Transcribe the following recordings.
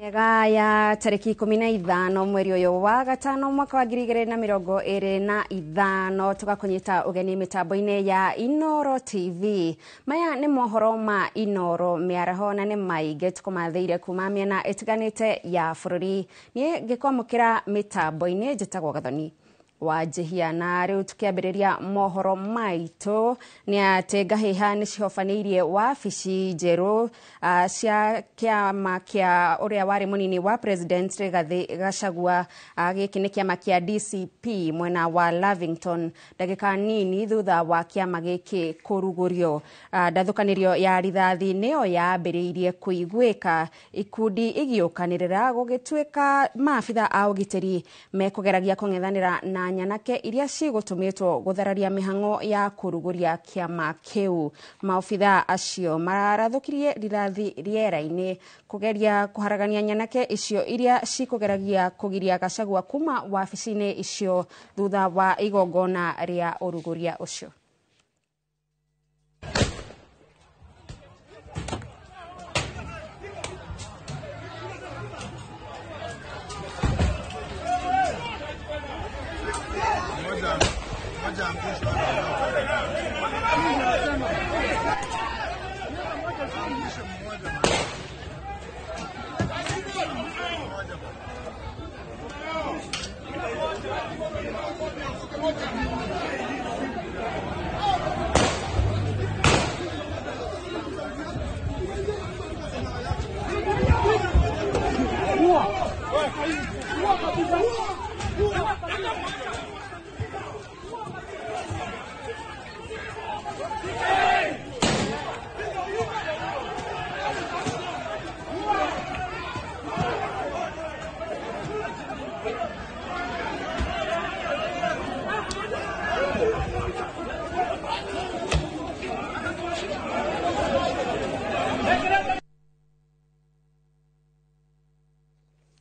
Mega ya tariki 15 mweri uyu wa gatano mwaka wa 2025 tugakunyita ugeni mitambo-ini ya Inooro TV. Maya ni mohoro ma Inooro miaraho na ni maingi tukumathire kuma miena itiganite ya bururi. Nie ngikwamukira mitambo-ini njitagwo Gathoni Wanjihia na riu tukiambiriria mohoro maitu ni ati ngahiha ni cihobanĩirie wabici njerũ cia kĩama kĩa ũrĩa warĩ mũnini wa President Rigathi Gachagua. Gĩkĩ nĩ kĩama kĩa DCP mwena wa Lavington ndagĩka nini thutha wa kĩama gĩkĩ kũrugũrio. Ndathũkanĩrio ya rithathi nĩyo yambĩrĩirie kũiguĩka ikundi igĩũkanĩrĩra gũgĩtuĩka maabitha a ũgitĩri mekũgeragia kũng'ethanĩra na nyanake iria cigũtũmĩtwo gũthararia mĩhang'o ya kũrugũria kĩama kĩu. Maobitha acio mararathũkirie rithathi rĩera-inĩ kũgeria kũharagania nyanake icio iria cikũgeragia kũgiria Gachagua kuma wabici-inĩ icio thutha wa igongona rĩa ũrugũria ũcio.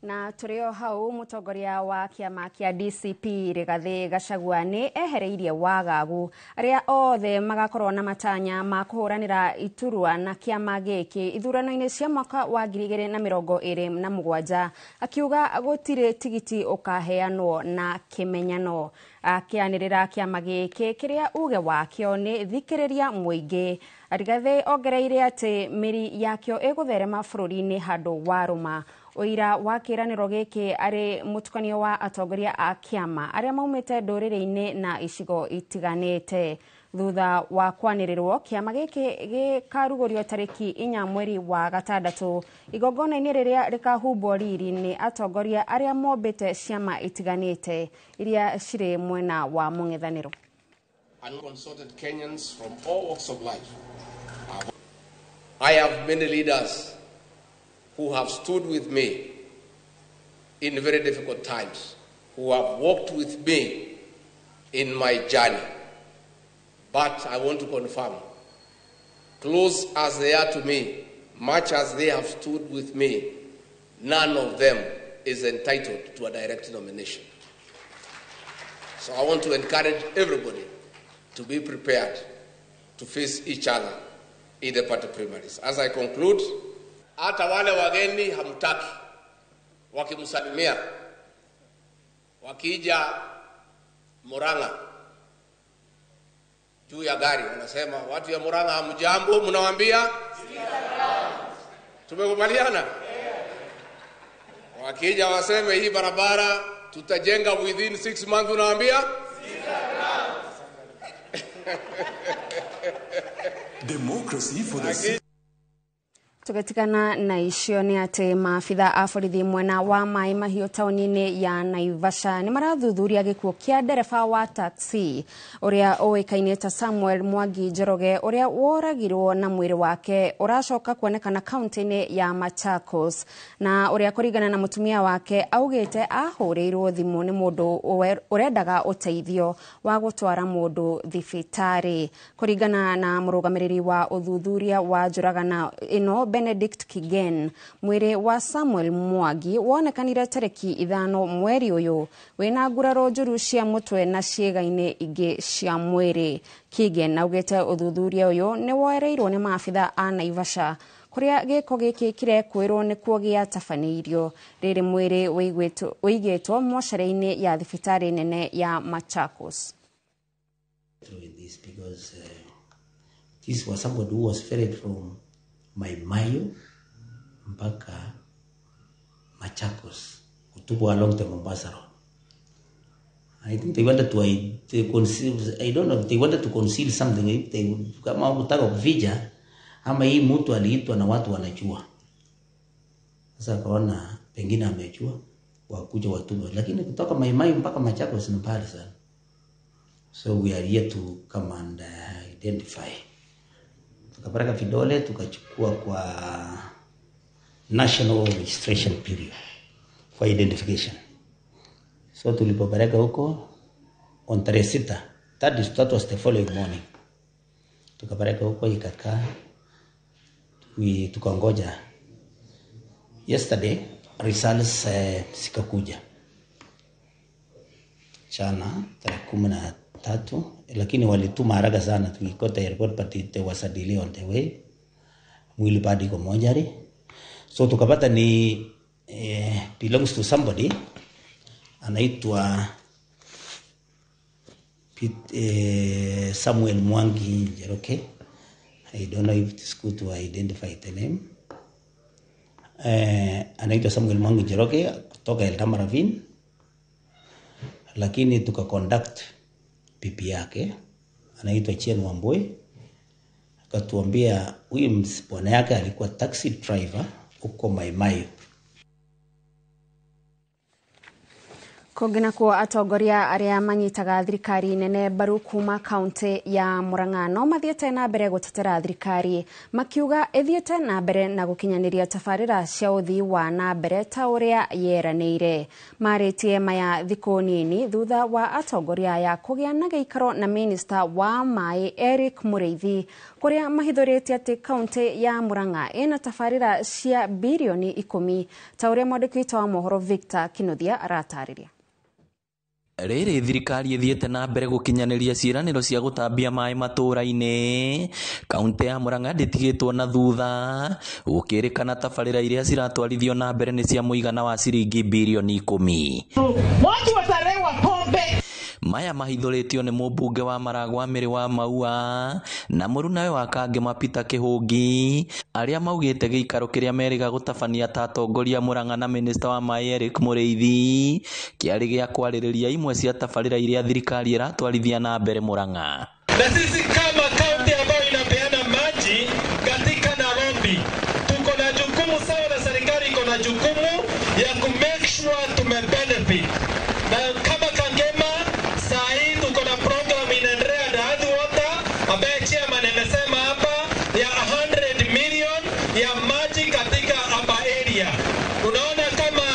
Na tũrĩ o hau mũtongoria wa kĩama kĩa DCP Rigathi Gachagua nĩ ehereirie wagagu arĩa othe magakorwo na matanya ma kũhũranĩra iturwa na kĩama gĩkĩ ithurano-inĩ cia mwaka wa 2027 akiuga gũtirĩ tigiti ũkaheanwo na kĩmenyano. Akĩanĩrĩra kĩama gĩkĩ kĩrĩa uge wakĩo nĩ thikĩrĩria mũingĩ. Rigathi ongereire atĩ mĩri yakĩo ĩgũtherema bũrũri-inĩ handũ warũma. Ũira wa kĩĩranĩro gĩkĩ arĩ mũtukanio wa atongoria a kĩama arĩa maumĩte ndũrĩrĩ-inĩ na icigo itiganĩte. Thutha wa kwanĩrĩrwo kĩama gĩkĩ gĩkarugũrio tarĩki 4 mweri wa gatandatũ igongona-inĩ rĩrĩa rĩkahumbwo riri nĩ atongoria arĩa mombĩte ciama itiganĩte iria cirĩ mwena wa mũng'ethanĩro. Unconsulted Kenyans from all walks of life. I have many leaders who have stood with me in very difficult times, who have walked with me in my journey. But I want to confirm, close as they are to me, much as they have stood with me, none of them is entitled to a direct nomination. So I want to encourage everybody to be prepared to face each other in the party primaries. As I conclude, hata wale wageni hamtaki wakimsalimia, wakija Murang'a juu ya gari wanasema watu ya Murang'a hamjambo, mnawaambia tumekubaliana. Wakija waseme hii barabara tutajenga within 6 months, unawaambia Democracy for the Tugatigana na icio nĩ atĩ maabitha a borithi mwena wa Maĩ Mahiũ taũni-inĩ ya Naivasha nĩ marathuthuria gĩkuũ kĩa ndereba wa taxi ũrĩa ũĩkaine ta Samuel Mwangi Njoroge ũrĩa woragirwo na mwĩrĩ wake ũracoka kuonekana kaunti-inĩ ya Machakos, na ũrĩa kũringana na mũtumia wake augĩte ahũrĩirwo thimũ nĩ mũndũ ũrendaga ũteithio wa gũtwara mũndũ thibitarĩ. Kũringana na mũrũgamĩrĩri wa ũthuthuria wa njũragano ĩno Benedict Kigen. Mwĩrĩ wa Samuel Mwangi wonekanire tarĩki 5 mweri ũyũ wĩna nguraro njũru cia mũtwe na ciĩga-inĩ ingĩ cia mwĩrĩ. Kigen augĩte ũthuthuria ũyũ nĩ woereirwo nĩ maabitha a Naivasha kũrĩa gĩko gĩkĩ kĩrekwĩrwo nĩkuo gĩatabanĩirio. Rĩrĩ mwĩrĩ ũigĩtwo mocarĩ-inĩ ya thibitarĩ nene ya Machakos. This because this was somebody who was ferried from Maimayo mpaka Machakos kutupwa along the Mombasa Road. I think they wanted to conceal, I don't know if they wanted to conceal something. If they kama kutaka kuficha ama hii mtu aliitwa na watu wanajua. Sasa akaona pengine amejua wakuja watume, lakini kutoka Maimayo mpaka Machakos ni mbali sana. So we are here to come and identify. Tukapeleka vidole tukachukua kwa National Registration Bureau for identification. So tulipopeleka huko on tarehe 6, that was the following morning. Tukapeleka huko ikakaa, tukangoja. Yesterday results zikakuja jana tarehe 13, lakini walituma haraka sana. We got the report but there was a delay on the way. Mwili bado iko mochari. So tukapata ni belongs to somebody anaitwa Samuel Mwangi Njoroge. I don't know if it's good to identify the name. Anaitwa Samuel Mwangi Njoroge kutoka Eldama Ravine, lakini tuka contact bibi yake anaitwa Chen Wambui, akatuambia huyu bwana yake alikuwa taxi driver huko Maimayo. Kũngĩ nakuo atongoria arĩa manyitaga thirikari nene mbaru kuma kaunti ya Murang'a no mathiĩte na mbere gũtetera thirikari makiuga ĩthiĩte na mbere na gũkinyanĩria tabarĩra cia ũthii wa na mbere ta ũrĩa yeranĩire. Marĩtie maya thikũ nini thutha wa atongoria aya kũgĩa na gĩikaro na minista wa maĩ Eric Mũrĩithi kũrĩa mahithũrĩtie atĩ kaunti ya Murang'a ĩna tabarĩra cia birioni 10 ta ũrĩa mwandĩki witũ wa mohoro Victor Kinuthia aratarĩria. Rĩrĩ thirikari ĩthiĩte na mbere gũkinyanĩria ciĩranĩro cia gũtambia maĩ matũũra-inĩ, kaunti ya Murang'a ndĩtigĩtwo na thutha gũkĩrĩkana tabarĩra iria ciratwarithio na mbere nĩ cia mũigana wa ciringi birioni 10. Watu watarewa pombe. Maya mahithũrĩtio nĩ mũmbunge wa Maragwa Mĩrĩ wa Maua na mũrunawe wa Kangema Peter Kĩhũngi arĩa maugĩte gĩikaro kĩrĩa merĩga gũtabania ta atongoria Murang'a na minista wa maĩ Eric Mũrĩithi kĩarĩ gĩa kwarĩrĩria imwe cia tabarĩra iria thirikari ĩratwarithia na mbere Murang'a. Na sisi kama kaunti ambayo inapeana maji katika Nairobi tuko na jukumu sawa na serikali iko na jukumu ya ku make sure tume benefit. Na kama Kangema saa hii tuko na program inaendelea na Earth Water ambaye chairman amesema hapa ya 100 million ya maji katika hapa area. Unaona kama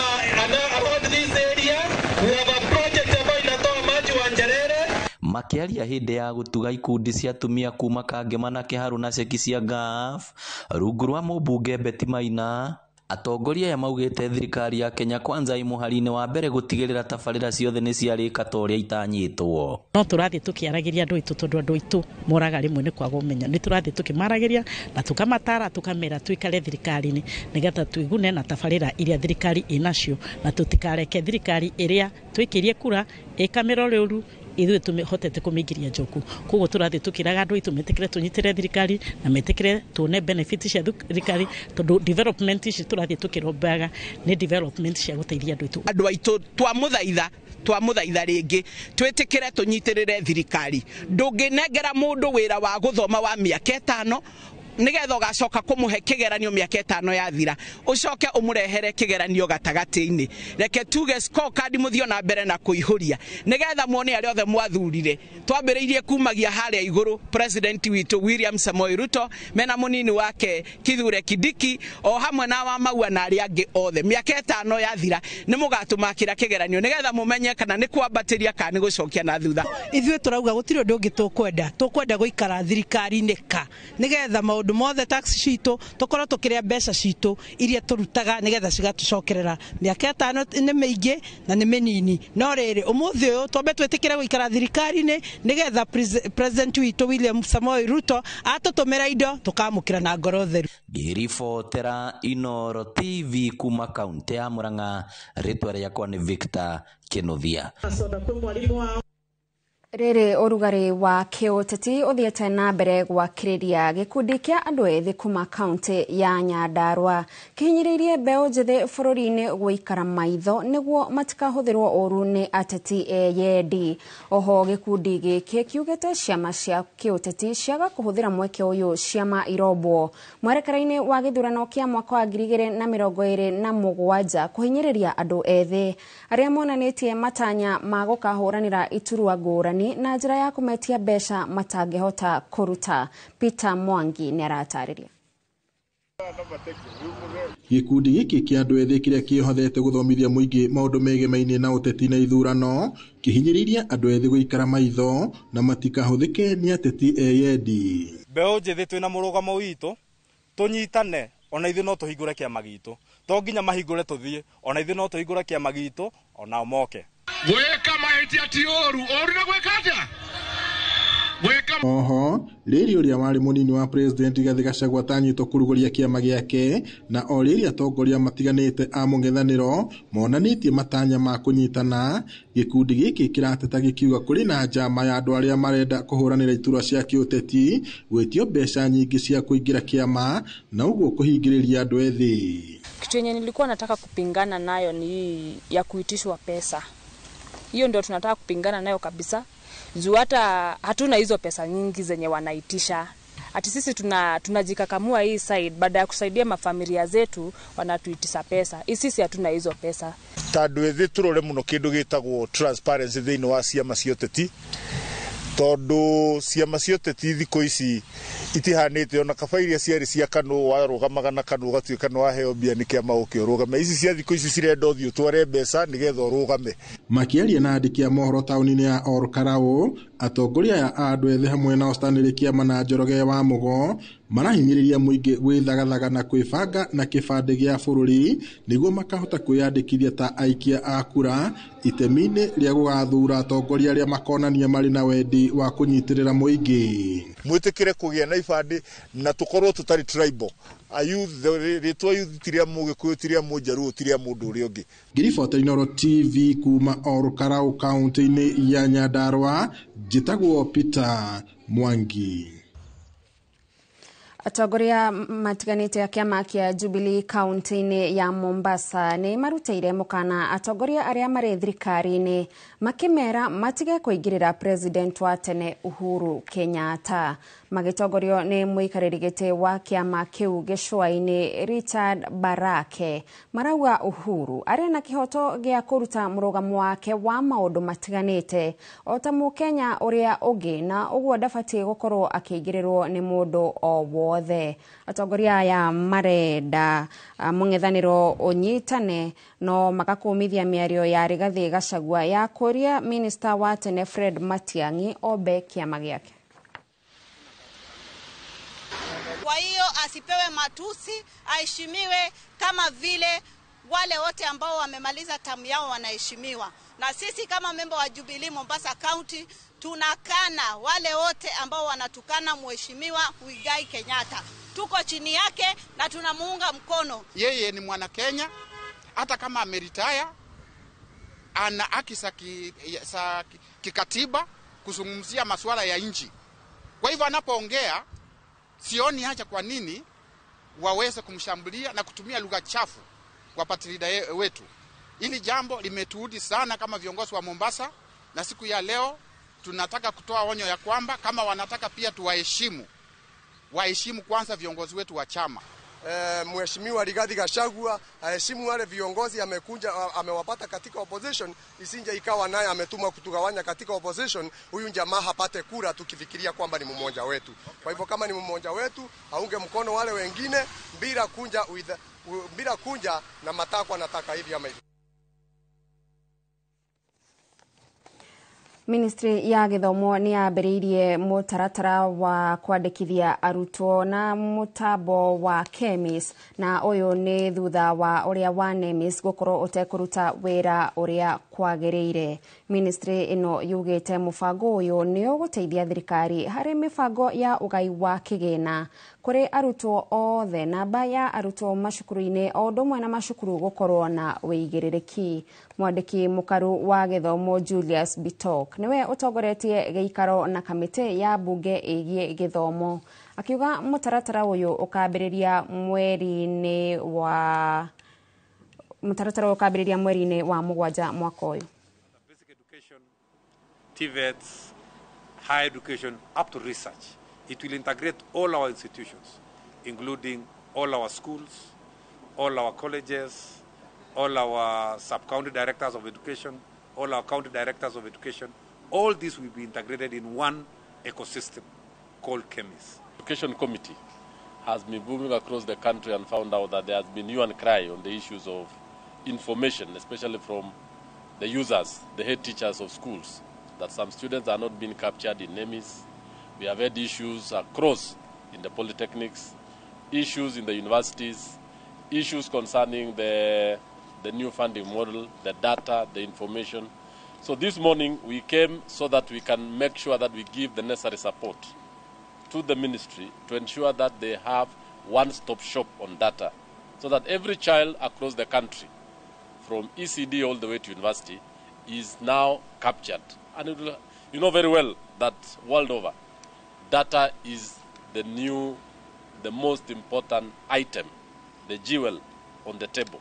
around this area we have a project ambayo inatoa maji wa Njerere. Makĩaria hĩndĩ ya gũtuga ikundi cia atumia kuma Kangema na Kĩharũ na ceki cia GAF rungu rwa mũmbunge Betty Maina, atongoria aya maugĩte thirikari ya Kenya Kwanza ĩ mũhari-inĩ wa mbere gũtigĩrĩra tabarĩra ciothe nĩ ciarĩka ta ũrĩa itanyĩtwo. No tũrathiĩ tũkĩaragĩria andũ aitũ tondũ andũ aitũ moraga rĩmwe nĩ kwaga ũmenyo. Nĩ tũrathiĩ tũkĩmaragĩria na tũkamatara tũkamera tuikare thirikari-inĩ nĩgetha twĩgune na tabarĩra iria thirikari ĩnacio na tũtikareke thirikari ĩrĩa twĩkĩrie kura ĩkamĩrore ũru ithuĩ tũhotete kũmĩingĩria njoku. Koguo tũrathiĩ tũkĩraga andũ aitũ metĩkĩre tũnyitĩre thirikari na metĩkĩre tuone benefit cia thirikari tondũ development ici tũrathiĩ tũkĩrombaga nĩ development cia gũteithia andũ aitũ. Andũ aitũ twamũthaitha rĩngĩ twĩtĩkĩre tũnyitĩrĩre thirikari. Ndũngĩnengera mũndũ wĩra wa gũthoma wa mĩaka 5 nigetha ugacoka kumuhe kigeranio miaka 5 yathira ucoke umurehere kigeranio gatagati-ini. Reke tuge scorecard muthio na mbere na kuihuria nigetha muone aria othe mwathurire. Twambiriirie kumagia haria iguru president witu William Samoei Ruto mena munini wake Kithure Kindiki o hamwe na wa Maua na aria angi othe. Miaka 5 yathira ni mugatumakira kigeranio nigetha mumenye kana ni kwambatiria kana ni gucokia na thutha. Ithuĩ turauga gutiri undu ungi tukwenda guikara thirikari-inĩ ka nigetha maundu Maundu mothe tax citũ tũkorwo tũkĩrĩa mbeca citũ iria tũrutaga nĩgetha cigatucokerera. Mĩaka 5 nĩ mĩingĩ na nĩ mĩnini, no rĩrĩ ũmũthĩ ũyũ twambe twĩtĩkĩre gũikara thirikari-inĩ nĩgetha President witũ William Samoei Ruto atũtũmĩra indo tũkamũkĩra na ngoro theru. Ngĩribotera Inooro TV kuma kaunti ya Murang'a, rĩtwa rĩakwa nĩ Victor Kinuthia. Rĩrĩ ũrugarĩ wa kĩũteti ũthiĩte na mbere gwakĩrĩria gĩkundi kĩa andũ ethĩ kuma kaunti ya Nyandarua kĩhinyĩrĩirie mbeũ njĩthĩ bũrũri-inĩ gũikara maitho nĩguo matikahũthĩrwo ũru nĩ ateti eyendi. Oho gĩkundi gĩkĩ kiugĩte ciama cia kĩũteti ciaga kũhũthĩra mweke ũyũ ciama irombwo mwerekera-inĩ wa gĩthurano kĩa mwaka wa 2027 kũhinyĩrĩria andũ ethĩ arĩa monanĩtie matanya ma gũkahũranĩra iturwa ngũrani na njĩra ya kũmetia mbeca matangĩhota kũruta. Peter Mwangi nĩ aratarĩria. Gĩkundi gĩkĩ kĩa andũ ethĩ kĩrĩa kĩhothete gũthomithia mũingĩ maũndũ megemainie na ũteti na ithurano kĩhinyĩrĩirie andũ ethĩ gũikara maitho na matikahũthĩke nĩ ateti eyendi. Mbeũ njĩthĩ twĩna mũrũgamo witũ tũnyitane, ona ithuĩ no tũhingũre kĩama gitũ, to nginya mahingũre tũthiĩ, ona ithuĩ no tũhingũre kĩama gitũ onao moke. Gwĩka mahĩtia ti ũru, ũru nĩ gwĩka atĩa? Oho rĩrĩ ũrĩa warĩ mũnini wa president Rigathĩ Gachagua atanyĩtwo kũrugũria kĩama gĩake, na o rĩrĩ atongoria matiganĩte a mũng'ethanĩro monanĩtie matanya ma kũnyitana, gĩkundi gĩkĩ kĩrateta gĩkiuga kũrĩ na njama ya andũ arĩa marenda kũhũranĩra iturwa cia kĩũteti gwĩtio mbeca nyingĩ cia kũingĩra kĩama na ũguo kũhingĩrĩria andũ ethĩ. Kitu yenye nilikuwa nataka kupingana nayo ni ya kuitishwa pesa. Hiyo ndio tunataka kupingana nayo kabisa. Juu hata hatuna hizo pesa nyingi zenye wanaitisha. Ati sisi tunajikakamua hii side, baada ya kusaidia mafamilia zetu wanatuitisha pesa. Sisi hatuna hizo pesa. Ta andu ethi turore muno kindu gitagwo transparency thiini wa ciama cia ũteti, tondu ciama cia ũteti thikũ ici itihanĩte ona kaba iria ciarĩ cia KANU warũgamaga na KANU ũgatuĩka nĩ waheo mbia nĩ kĩama ũke ũrũgame. Ici cia thikũ ici cirenda ũthiĩ ũtware mbeca nĩgetha ũrũgame. Makĩaria na andĩki a mohoro taũni-inĩ ya Ol Kalou, atongoria aya a andũ ethĩ hamwe nao Stanley Kĩama na Njoroge wa Mũgo marahinyĩrĩria mũingĩ gwĩthagathaga na kwĩbanga na kĩbandĩ gĩa bũrũri nĩguo makahota kwĩyandĩkithia ta aikia a kura itemi-inĩ rĩa gũgathura atongoria arĩa makonania marĩ na wendi wa kũnyitĩrĩra mũingĩ. Mwĩtĩkĩre kũgĩa na ibandĩ na tũkorwo tũtarĩ tribal. A youth, rĩtwa youth ti rĩa Mũgĩkũyũ, ti rĩa Mũnjaruo, ti rĩa mũndũ ũrĩa ũngĩ. Ngĩribota Inooro TV kuma Ol Kalou kaunti-inĩ ya Nyandarua, njĩtagwo Peter Mwangi. Atongoria matiganĩte a kĩama kĩa Jubilee kaunti-inĩ ya Mombasa nĩ marutĩire mũkana atongoria arĩa marĩ thirikari-inĩ makĩmera matige kũingĩrĩra president wa tene Uhuru Kenyatta. Magĩtongorio nĩ mũikarĩri gĩtĩ wa kĩama kĩu gĩcũa-inĩ Richard Barake, marauga Uhuru arĩ na kĩhoto gĩa kũruta mũrũgamo wake wa maũndũ matiganĩte o ta mũkenya ũrĩa ũngĩ, na ũguo ndabatiĩ gũkorwo akĩingĩrĩrwo nĩ mũndũ o wothe. Atongoria aya marenda mũng'ethanĩro ũnyitane no magakũmithia mĩario ya Rigathĩ Gachagua ya kũria minista wa tene Fred Matiang'i ombe kĩama gĩake. Kwa hiyo asipewe matusi, aheshimiwe kama vile wale wote ambao wamemaliza tamu yao wanaheshimiwa. Na sisi kama memba wa Jubilee Mombasa County tunakana wale wote ambao wanatukana Mheshimiwa Muigai Kenyatta. Tuko chini yake na tunamuunga mkono. Yeye ni mwana Kenya, hata kama ameritaya ana haki za kikatiba kuzungumzia masuala ya nchi. Kwa hivyo anapoongea sioni haja kwa nini waweze kumshambulia na kutumia lugha chafu kwa party leader wetu. Hili jambo limetuudhi sana kama viongozi wa Mombasa, na siku ya leo tunataka kutoa onyo ya kwamba kama wanataka pia tuwaheshimu, waheshimu kwanza viongozi wetu wa chama. Mheshimiwa Rigathi Gachagua aheshimu wale viongozi amekuja amewapata katika opposition, isinje ikawa naye ametumwa kutugawanya katika opposition, huyu jamaa hapate kura tukifikiria kwamba ni mmoja wetu. Kwa hivyo kama ni mmoja wetu aunge mkono wale wengine bila kunja na matakwa nataka hivi ama hivi. Ministry ya gĩthomo nĩ yambĩrĩirie mũtaratara wa kwandĩkithia arutwo na mũtambo wa KEMIS, na ũyũ nĩ thutha wa ũrĩa wa NEMIS gũkorwo ũtekũruta wĩra ũrĩa kwagĩrĩire. Ministry ĩno yugĩte mũbango ũyũ nĩ ũgũteithia thirikari harĩ mĩbango ya ũgai wa kĩgĩna kũrĩ arutwo othe, namba ya arutwo macukuru-inĩ o ũndũ ũmwe na macukuru gũkorwo na wĩigĩrĩrĩki. Mwandĩki mũkaru wa gĩthomo Julius Bitok niwe ũtongoretie gĩikaro na kamĩtĩ ya mbunge ĩgiĩ gĩthomo, akiuga mũtaratara ũyũ ũkambĩrĩria mweri-inĩ wa mũtaratara ũyũ ũkambĩrĩria mweri-inĩ wa 7 mwaka ũyũ. Basic education, TVETs, higher education, up to research. It will integrate all our institutions, including all our schools, all our colleges, all our sub-county directors of education, all our county directors of education. All this will be integrated in one ecosystem called KEMIS. Education Committee has been moving across the country and found out that there has been hue and cry on the issues of information, especially from the users, the head teachers of schools, that some students are not being captured in NEMIS. We have had issues across in the polytechnics, issues in the universities, issues concerning the new funding model, the data, the information. So this morning we came so that we can make sure that we give the necessary support to the ministry to ensure that they have one-stop shop on data, so that every child across the country, from ECD all the way to university, is now captured. And it will, you know very well that world over, data is the new, the most important item, the jewel on the table.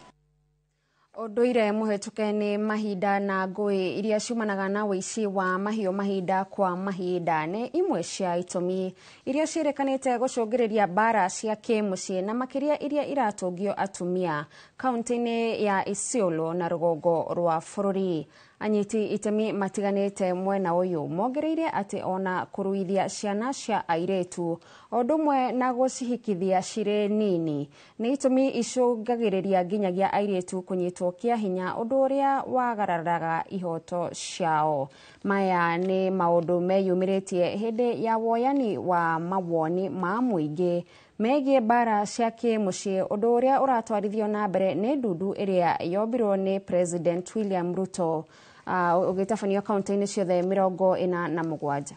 Ũndũire mũhĩtũke nĩ mahinda na ngũĩ iria ciumanaga na ũici wa mahiũ mahinda kwa mahinda nĩ imwe cia itũmi iria ciĩrĩkanĩte gũcũngĩrĩria mbara cia kĩmũciĩ na makĩria iria iratũngio atumia kaunti-inĩ ya Isiolo na rũgongo rwa bũrũri. Anyiti itemi matiganĩte mwena ũyũ mongereire atĩ ona kũruithia ciana cia airĩtu o ũndũ ũmwe na gũcihikithia cirĩ nini nĩ itũmi icũngagĩrĩria nginyagia airĩtu kũnyitwo kĩa hinya, ũndũ ũrĩa wagararaga ihoto ciao. Maya nĩ maũndũ meyumĩrĩtie hĩndĩ ya woyani wa mawoni ma mũingĩ megiĩ mbara cia kĩmũciĩ, ũndũ ũrĩa ũratwarithio na mbere nĩ ndundu ĩrĩa yombirwo nĩ President William Ruto ũgĩtabanio kaunti-inĩ ciothe 47.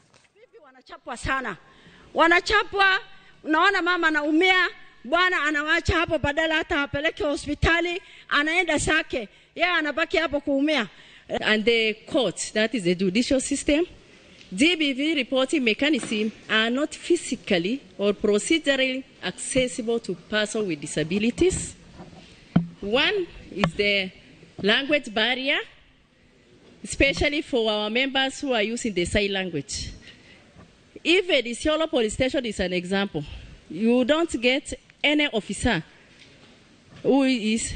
Wanachapwa sana, wanachapwa. Unaona mama anaumia, bwana anawacha hapo, badala hata apeleke hospitali, anaenda zake, yeye anabaki hapo kuumia. And the court, that is the judicial system, GBV reporting mechanism are not physically or procedurally accessible to persons with disabilities. One is the language barrier, especially for our members who are using the sign language. Even the Isiolo police station is an example. You don't get any officer who is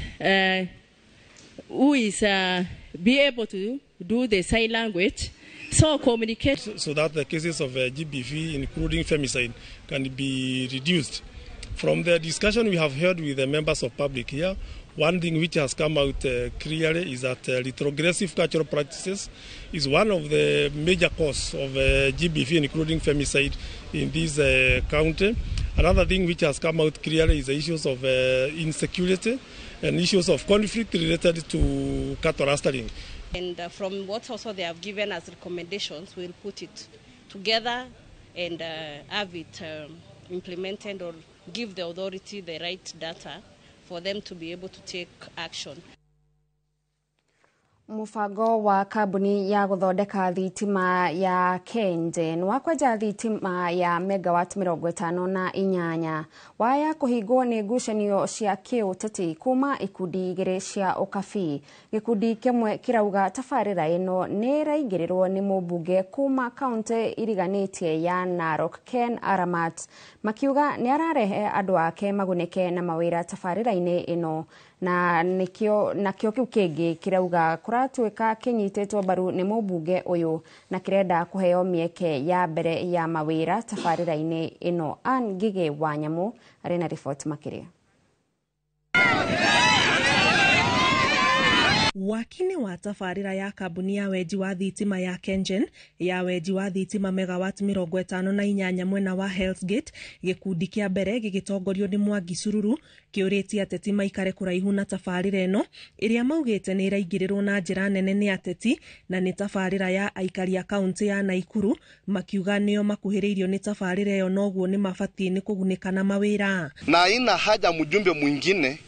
be able to do the sign language. So communicate. So that the cases of GBV, including femicide, can be reduced. From the discussion we have heard with the members of public here, one thing which has come out clearly is that retrogressive cultural practices is one of the major causes of GBV, including femicide, in this county. Another thing which has come out clearly is the issues of insecurity and issues of conflict related to cattle rustling. And from what also they have given as recommendations, we'll put it together and have it implemented or give the authority the right data for them to be able to take action. Mũbango wa kambuni ya gũthondeka thitima ya KenGen wa kwenja thitima ya megawatt 58 waya kũhingwo nĩ ngucanio cia kĩũteti kuma ikundi igĩrĩ cia ũkabi. Gĩkundi kĩmwe kĩrauga tabarĩra ĩno nĩ ĩraingĩrĩrwo nĩ mũmbunge kuma kaunti iriganĩtie ya Narok Ken Aramat, makiuga nĩ ararehe andũ ake magunĩke na mawĩra tabarĩra-inĩ ĩno, na nakĩo kĩu kĩngĩ kĩrauga kũratuĩka kĩnyitĩtwo mbaru nĩ mũmbunge ũyũ na kĩrenda kũheo mĩeke ya mbere ya mawĩra tabarĩra-inĩ ĩno. Ann Ngigĩ wa Nyamũ arĩ na riboti makĩria. Waki-inĩ wa tabarĩra ya kambuni ya wenji wa thitima ya KenGen ya wenji wa thitima megawati 58 mwena wa Hell's Gate, gĩkundi kĩa mbere gĩgĩtongorio nĩ Mwangi Sururu kĩũrĩtie ateti maikare kũraihu na tabarĩra ĩno ĩrĩa maugĩte nĩ ĩraingĩrĩrwo na njĩra nene nĩ ateti na nĩ tabarĩra ya aikari a kaunti ya Naikuru, makiuga nĩo makuhĩrĩirio nĩ tabarĩra ĩyo noguo nĩ mabatiĩ nĩ kũgunĩka na mawĩra. Na haina haja mjumbe mwingine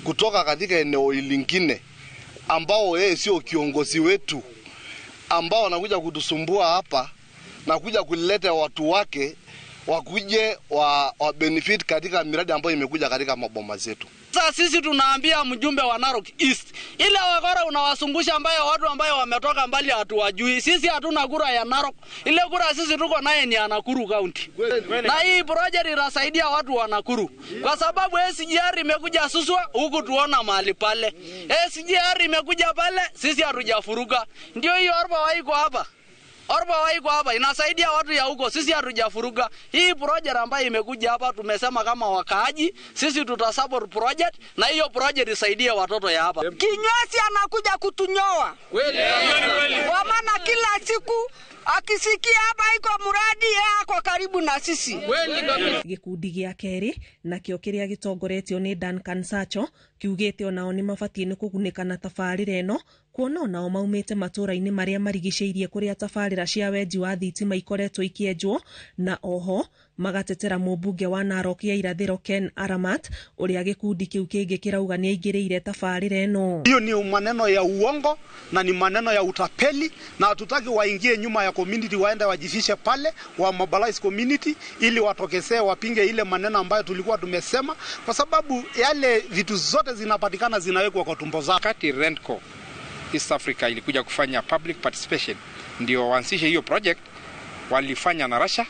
kutoka katika eneo lingine ambao yeye sio kiongozi wetu, ambao anakuja kutusumbua hapa na kuja kuleta watu wake wakuje wa benefit katika miradi ambayo imekuja katika maboma zetu. Sasa sisi tunaambia mjumbe wa Narok East, ile wakora unawasungusha ambayo watu ambayo wametoka mbali hatuwajui. Sisi hatuna kura ya Narok. Ile kura sisi tuko naye ni ya Nakuru County. Na hii project inasaidia watu wa Nakuru. Kwa sababu SGR imekuja Suswa huku tuona mahali pale. SGR imekuja pale, sisi hatujafuruka. Ndio hiyo Orba waiko hapa. Orba waiko hapa inasaidia watu ya huko, sisi hatujafuruga. Hii project ambayo imekuja hapa tumesema kama wakaaji sisi tutasupport project na hiyo project isaidie watoto ya hapa. Kinyozi anakuja kutunyoa. Kwa maana kila siku akisikia hapa iko muradi yeye ako karibu na sisi. Gikundi gĩa kerĩ nakĩo kĩrĩa gĩtongoretio nĩ Duncan Sacho kiugĩte onao nĩ mabatiĩ nĩ kũgunĩka na tabarĩra ĩno kuona onao maumĩte matũũra-inĩ marĩa marigicĩirie kũrĩa tabarĩra cia wenji wa thitima ikoretwo ikĩenjwo, na oho magatetera mũmbunge wa Narok ya irathĩro Ken Aramat ũrĩa gĩkundi kĩu kĩngĩ kĩrauga nĩ aingĩrĩire tabarĩra ĩno. Hiyo ni maneno ya uongo na ni maneno ya utapeli, na hatutaki waingie nyuma ya community waende wajifishe pale wa mobilize community ili watokesee wapinge ile maneno ambayo tulikuwa tumesema, kwa sababu yale vitu zote zinapatikana zinawekwa kwa tumbo zao. Kati Rentco East Africa ilikuja kufanya public participation ndio waanzishe hiyo project, walifanya na Russia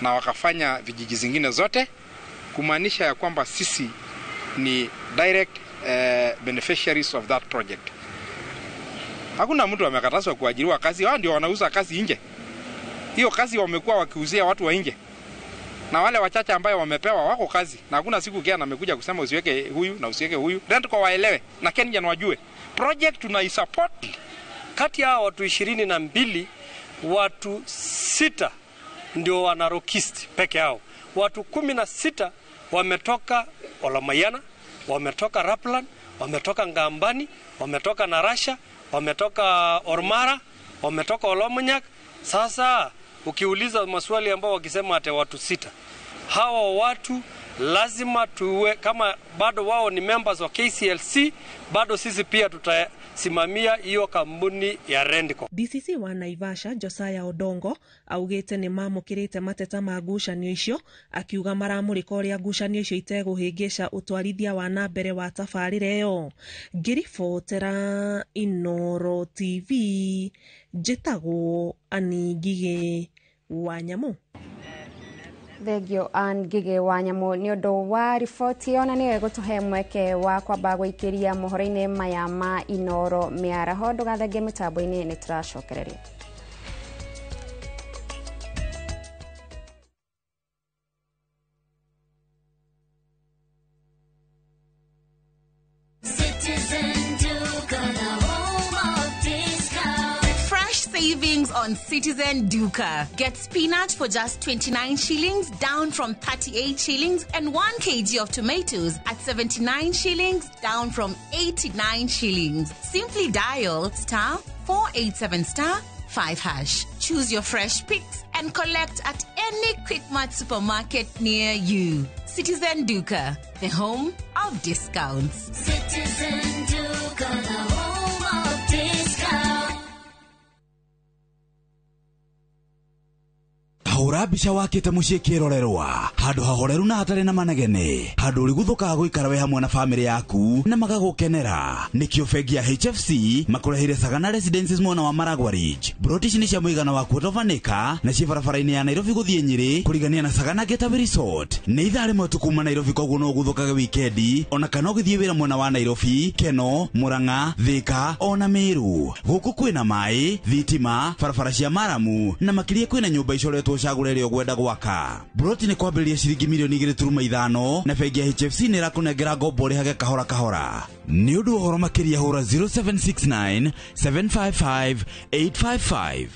na wakafanya vijiji zingine zote, kumaanisha ya kwamba sisi ni direct beneficiaries of that project. Hakuna mtu amekatazwa kuajiriwa kazi, wao ndio wanauza kazi nje. Hiyo kazi wamekuwa wakiuzia watu wa nje. Na wale wachache ambayo wamepewa wako kazi, na hakuna siku kia amekuja kusema usiweke huyu na usiweke huyu. Rentco waelewe na Kenya wajue. Project tunaisupport. Kati ya watu 22, watu 6 ndio wanarokist peke yao. Watu 16 wametoka Olamayana, wametoka Raplan, wametoka Ngambani, wametoka Narasha, wametoka Ormara, wametoka Olomunyak. Sasa ukiuliza maswali ambao wakisema ate watu 6, hawa watu lazima tuwe kama bado wao ni members wa KCLC, bado sisi pia tutasimamia hiyo kampuni ya Rentco. DCC wa Naivasha Josiah Odongo augite ni mamukirite mateta ma ngucanio icio, akiuga maramurika uria ngucanio icio itegũhĩngĩca ũtwarithia wa na mbere wa tabarĩra ĩyo. Ngĩribotera Inooro TV njĩtagwo Ann Ngigĩ wa Nyamũ. Thengio Ann Ngigĩ wa Nyamũ nĩ ũndũ wa riboti ĩyo, na nĩyo ĩgũtũhe mweke wa kwamba gũikĩria mohoro-inĩ maya ma Inooro mĩaraho. Ndũgathenge mĩtambo-inĩ, nĩ tũracokereria. Savings on Citizen Duka. Get spinach for just 29 shillings, down from 38 shillings, and 1 kg of tomatoes at 79 shillings, down from 89 shillings. Simply dial *487 *5#. Choose your fresh picks and collect at any Quickmart supermarket near you. Citizen Duka, the home of discounts. Citizen Duka, the home of discounts. Hũra mbica wakĩte mũciĩ kĩrorerwa handũ hahoreru na hatarĩ na manegene, handũ ũrĩguthũkaga gũikara we hamwe na bamĩrĩ yaku na magagũkenera. Nĩkĩo bengi ya HFC makũreheire Sagana Residences mwena wa Maragwa Ridge. Broti ici nĩ cia mũigana wa quarter of an acre na ciĩ barabara-inĩ ya Nairobi gũthiĩ Nyĩrĩ kũrigania na Sagana Getaway Resort. Nĩ ithaa rĩmwe tu kuma Nairobi, koguo no ũguthũkage wikendi ona kana ũgĩthiĩ wĩra mwena wa Nairobi, Keno, Murang'a, Thika ona Meru. Gũkũ kwĩna maĩ, thitima, barabara cia maramu na makĩria kwĩna nyũmba icoretwo ũgũcagũra ĩrĩa ũgwenda gwaka. Broti nĩ kwambĩrĩria ciringi mirioni 2.5 na bengi ya HFC nĩ ĩrakũnengera ngombo ũrĩhage kahora kahora. Nĩ ũndũ wa ũhoro makĩria hũra 0769 755 855.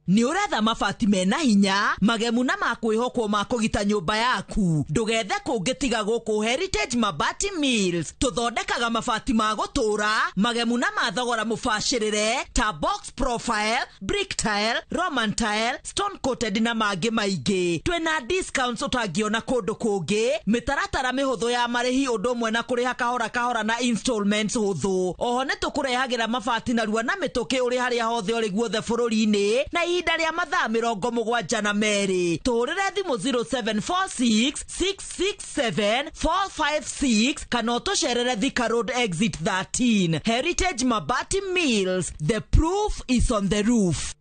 Nĩ ũretha mabati mena hinya magemu na makwĩhokwo ma kũgita nyũmba yaku. Ndũgethe kũngĩ tiga gũkũ Heritage Mabati Mills. Tũthondekaga mabati ma gũtũũra magemu na ma thogora mũbacĩrĩre ta box profile, brick tile, Roman tile, stone coated na mangĩ maingĩ. Twĩna discounts ũtangĩona kũndũ kũngĩ, mĩtaratara mĩhũthũ ya marĩhi ũndũ ũmwe na kũrĩha kahora kahora na installments hũthũ. Oho nĩ tũkũrehagĩra mabati narua na mĩtũkĩ ũrĩ harĩa hothe ũrĩ guothe bũrũri-inĩ na ihinda rĩa mathaa 72. Tũhũrĩre thimũ 0746 667 456 kana ũtũcerere Thika Road exit 13. Heritage Mabati Mills, the proof is on the roof.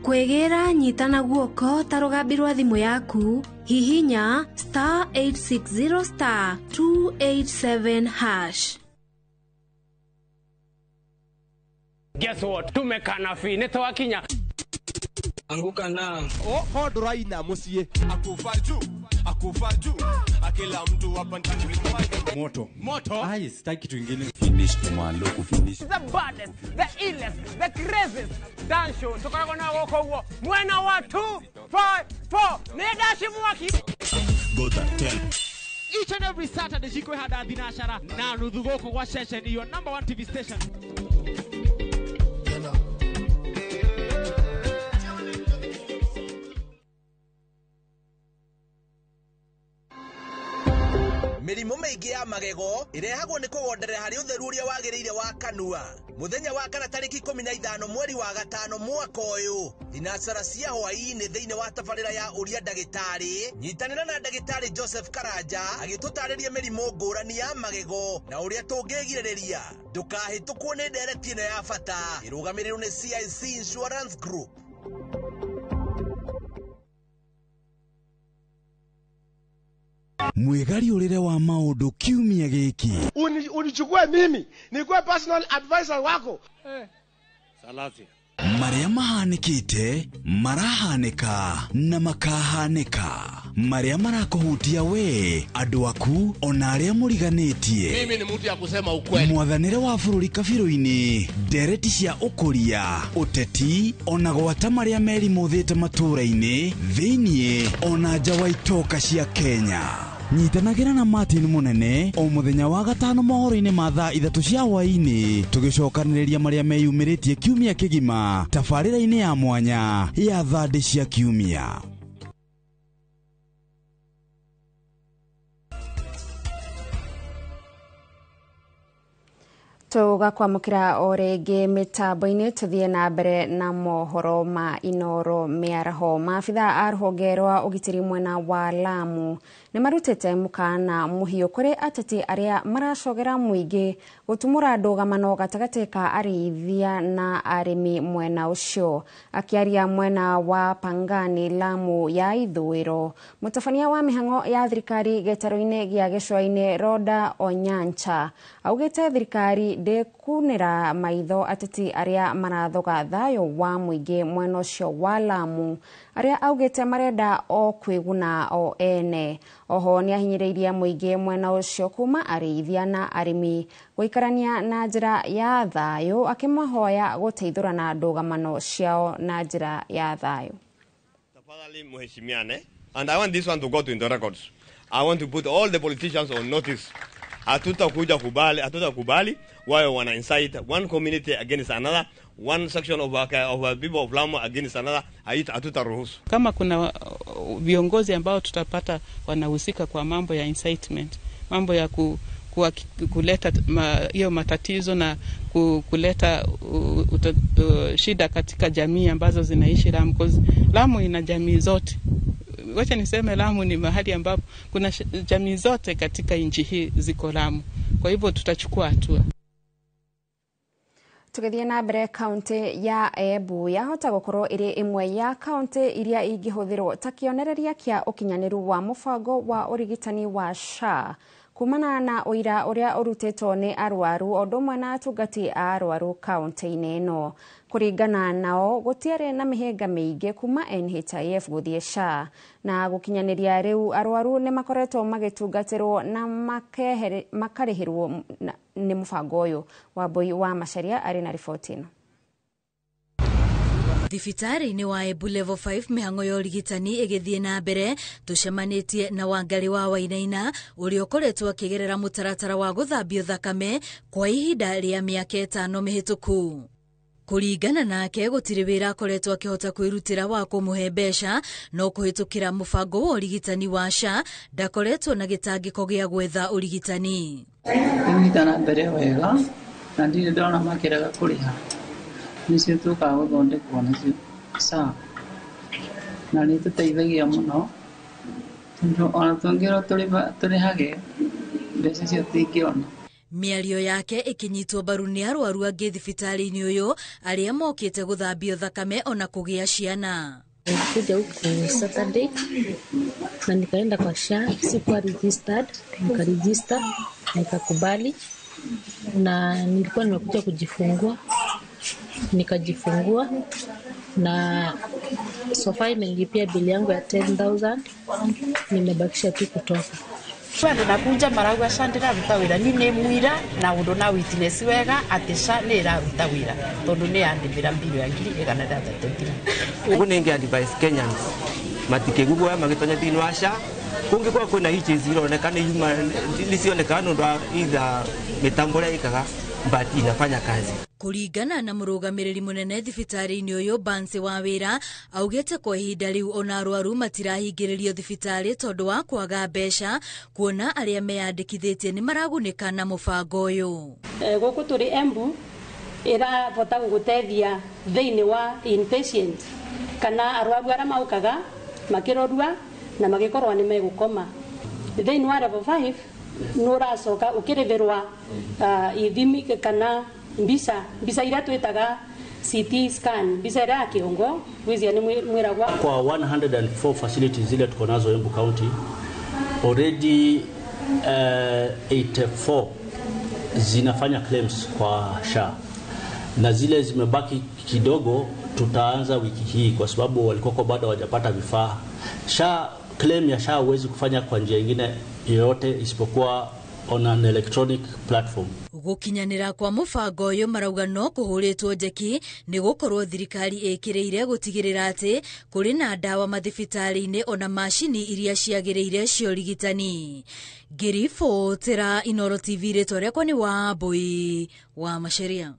Kwĩgĩra nyitana guoko ta rũgambi rwa thimũ yaku, hihinya star 860 star 287 hash. Guess what? Tumekana fi nĩtwakinya. Anguka na oh ndũraina mũciĩ akufa juu akufa juu akila mtu hapa ndani moto moto. Ai, sitaki kitu kingine. Finish tumalo kufinish. The baddest, the illest, the craziest dance show tukoragwo na gũkũ ũguo mwena wa 2 5 4 nĩ dashi mwaki. Go tell. Each and every Saturday cikwĩhanda thinacara na nuthu gũkũ gwa Ceceni, your number 1 TV station. Mĩrimũ mĩingĩ ya magego ĩrehagwo nĩ kũgonderera harĩ ũtheru ũrĩa wagĩrĩire wa kanua. Mũthenya wa kana tarĩki 15 mweri wa gatano mwaka ũyũ, thinacara cia hwaĩ-inĩ thĩinĩ wa tabarĩra ya ũria ndagĩtarĩ, nyitanĩra na ndagĩtarĩ Joseph Karanja agĩtũtarĩria mĩrimũ ngũrani ya magego na ũrĩa tũngĩgirĩrĩria. Ndũkahĩtũkwo nĩ ndereti ĩno ya bata ĩrũgamĩrĩirwo nĩ CIC Insurance Group. Mwĩgariũrĩre wa maũndũ kiumia gĩkĩ. Unichukue mimi nikuwe personal advisor wako. Salasia. Marĩa mahanĩkĩte, marahanĩka na makahanĩka. Marĩa marakũhutia we, andũ aku, ona arĩa mũriganĩtie. Mimi ni mtu ya kusema ukweli. Mwathanĩre wa bũrũri kabirũ-inĩ, ndereti cia ũkũria, ũteti, ona gwata marĩa merimũthĩte matũũra-inĩ, thĩiniĩ, ona nja wa itoka cia Kenya. Nyitanagĩra na Martin Mũnene o mũthenya wa gatano mohoro-inĩ ma thaa 3 cia hwaĩ-inĩ, tũgĩcokanĩrĩria marĩa meyumĩrĩtie kiumia kĩgima tabarĩra-inĩ ya mwanya ya thandĩ cia kiumia. Tũgakwamũkĩra o rĩngĩ mĩtambo-inĩ tũthiĩ na mbere na mohoro ma Inoro mĩaraho. Maabitha a rũhonge rwa ũgitĩri mwena wa Lamu nĩ marutĩte mũkana mũhiũ kũrĩ ateti arĩa maracogera mũingĩ gũtumũra ndũgamano gatagatĩ ka arĩithia na arĩmi mwena ũcio. Akĩaria mwena wa Pangani, Lamu ya ithũĩro, mũtabania wa mĩhang'o ya thirikari gĩtarũ-inĩ gĩa gĩcũa-inĩ Roda Onyancha augĩte thirikari ndĩkunĩra maitho ateti arĩa marathoga thayũ wa mũingĩ mwena ũcio wa Lamu, arĩa augĩte marenda o kwĩguna o ene. Oho nĩ ahinyĩrĩirie mũingĩ mwena ũcio kuma arĩithia na arĩmi gũikarania na njĩra ya thayũ, akĩmahoya gũteithũrana ndũgamano ciao na njĩra ya thayũ. Tafadhali mheshimiane, and I want this one to go to in the records. I want to put all the politicians on notice. Hatutakuja kubali, hatutakubali wao wana incite one community against another, one section of our people of Lamu against another. Hatutaruhusu. Kama kuna viongozi ambao tutapata wanahusika kwa mambo ya incitement, mambo ya kuleta hiyo matatizo na kuleta shida katika jamii ambazo zinaishi Lamu, because Lamu ina jamii zote. Wacha niseme Lamu ni mahali ambapo kuna jamii zote katika nchi hii ziko Lamu. Kwa hivyo tutachukua hatua. Tugithie na mbere, kaunti ya Embu yahota gukorwo iri imwe ya kaunti iria ingĩhũthĩrwo ta kĩonereria kĩa ũkinyanĩru wa mũbango wa ũrigitani wa SHA kumana na ũira ũrĩa ũrutĩtwo nĩ arwaru o ũndũ ũmwe na atungati a arwaru kaunti-inĩ ĩno. Kũringana nao, gũtiarĩ na mĩhĩnga mĩingĩ kuma NHIF gũthiĩ SHA, na gũkinyanĩria rĩu arwaru nĩ makoretwo magĩtungatĩrwo na makarĩhĩrwo nĩ mũbango ũyũ. Wambui wa Macharia arĩ na riboti ĩno. Thibitarĩ-inĩ wa Embu Level 5 mĩhang'o ya ũrigitani ĩgĩthiĩ na mbere, tũcemanĩtie na Wangarĩ wa Wainaina ũrĩa ũkoretwo akĩgerera mũtaratara wa gũthambio thakame kwa ihinda rĩa mĩaka 5 mĩhĩtũku. Kũringana nake, gũtirĩ wĩra akoretwo akĩhota kwĩrutĩra wa kũmũhe mbeca, no kũhĩtũkĩra mũbango wa ũrigitani wa SHA ndakoretwo na gĩtangĩko gĩa gwetha ũrigitani. Ĩgũthiĩ na mbere wega na ndirĩ ndona makĩrega kũrĩha. Nĩcio tũkaga gũthondekwo nacio SHA, na nĩ ĩtũteithagia mũno tondũ ona tũngĩrwo tũrĩhage mbeca icio tũtingĩona. Mĩario yake ĩkĩnyitwo mbaru nĩ arwaru angĩ thibitarĩ-inĩ ũyũ arĩa mokĩte gũthambio thakame ona kũgĩa ciana. Nilikuja huku Saturday na nikaenda kwa SHA, sikuwa registered, nikaregister, nikakubali, na nilikuwa nimekuja kujifungua, nikajifungua na sofa imenilipia bili yangu ya 10,000, nimebakisha tu kutoka. Andu nakunja marauga SHA ndĩraruta wĩra, ni nĩ mwira na ũndũ na witness wega atĩ SHA nĩ ĩraruta wĩra tondũ nĩ yandĩhĩra mbirũ ya 133. Ũguo nĩ advice Kenyans matikĩguoya magĩtonya thĩinĩ wa SHA kũngĩkorwo kwĩna hitches ironeka nĩ cionekaga nĩ ũndũ wa either mĩtambo ũrĩa ĩkaga but inafanya kazi. Kũringana na mũrũgamĩrĩri mũnene thibitarĩ-inĩ ũyũ Bansi wa Wĩra, augĩte kwa ihinda rĩu ona arwaru matirahingĩrĩrio thibitarĩ tondũ wa kwaga mbeca, kuona arĩa meyandĩkithĩtie nĩ maragunĩka na mũbango ũyũ. Gũkũ tũrĩ Embu ĩrabota gũgũteithia thĩinĩ wa inpatient kana arwaru arĩa maukaga makĩrorua na magĩkorwo nĩ megũkoma. Thĩinĩ wa level 5 nĩ ũracoka ũkĩrĩhĩrwa ithimi kana mbica iria twĩtaga CT scan, mbica ĩrĩa ya kĩongo gwĩcia nĩ mwĩragwa. Kwa 104 facilities zile tuko nazo Embu County already 84 zinafanya claims kwa SHA, na zile zimebaki kidogo tutaanza wiki hii kwa sababu walikuwa bado hawajapata vifaa. SHA claim ya SHA huwezi kufanya kwa njia nyingine yoyote isipokuwa on an electronic platform. Gũkinyanĩra kwa mũbango ũyũ marauga no kũhũrĩtwo njeki nĩ gũkorwo thirikari ĩkĩrĩire gũtigĩrĩra atĩ kũrĩ na ndawa mathibitarĩ-inĩ ona macini iria ciagĩrĩire cia ũrigitani. Ngĩribotera Inooro TV, rĩtwa rĩakwa nĩ Wambui wa Macharia.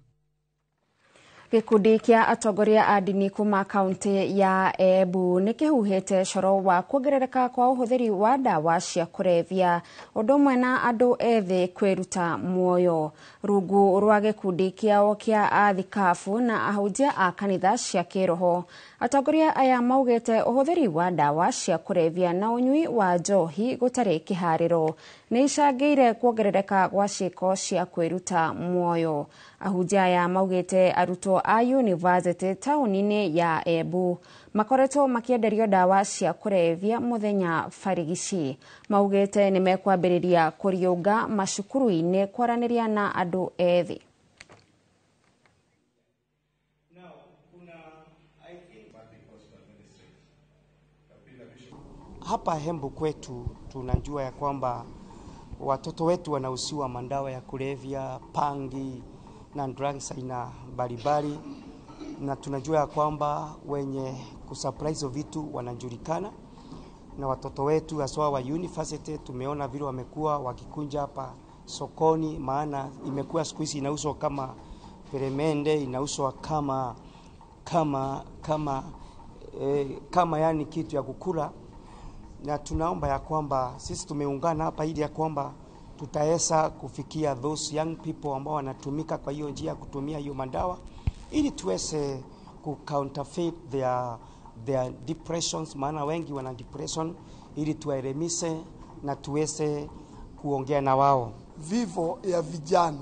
Gĩkundi kĩa atongoria a ndini kuma kaunti ya Embu nĩ kĩhuhĩte coro wa kuongerereka kwa ũhũthĩri wa ndawa cia kũrebia ũndũ ũmwe na andũ ethĩ kwĩruta muoyo. Rungu rwa gĩkundi kĩao kĩa athikabu na ahunjia a kanitha cia kĩroho, atongoria aya maugĩte ũhũthĩri wa ndawa cia kũrebia na ũnyui wa njohi gũtarĩ kĩharĩro nĩ icangĩire kuongerereka gwa ciĩko cia kwĩruta muoyo. Ahunjia aya maugĩte arutwo a university taũni-inĩ ya Embu makoretwo makĩenderio ndawa cia kũrebia mũthenya barigici. Maugĩte nĩ mekwambĩrĩria kũriũnga macukuru-inĩ kwaranĩria na andũ ethĩ. Hapa Embu kwetu tunajua ya kwamba watoto wetu wanahusiwa mandawa ya kulevya, pangi na drugs aina mbalimbali, na tunajua ya kwamba wenye kusupply hizo vitu wanajulikana, na watoto wetu haswa wa university tumeona vile wamekuwa wakikunja hapa sokoni, maana imekuwa siku hizi inauzwa kama peremende, inauzwa kama kama kama kama yani kitu ya kukula. Na tunaomba ya kwamba sisi tumeungana hapa ili ya kwamba tutaweza kufikia those young people ambao wanatumika kwa hiyo njia kutumia hiyo madawa, ili tuweze ku counterfeit their their depressions, maana wengi wana depression, ili tuwaelimishe na tuweze kuongea na wao. Vifo ya vijana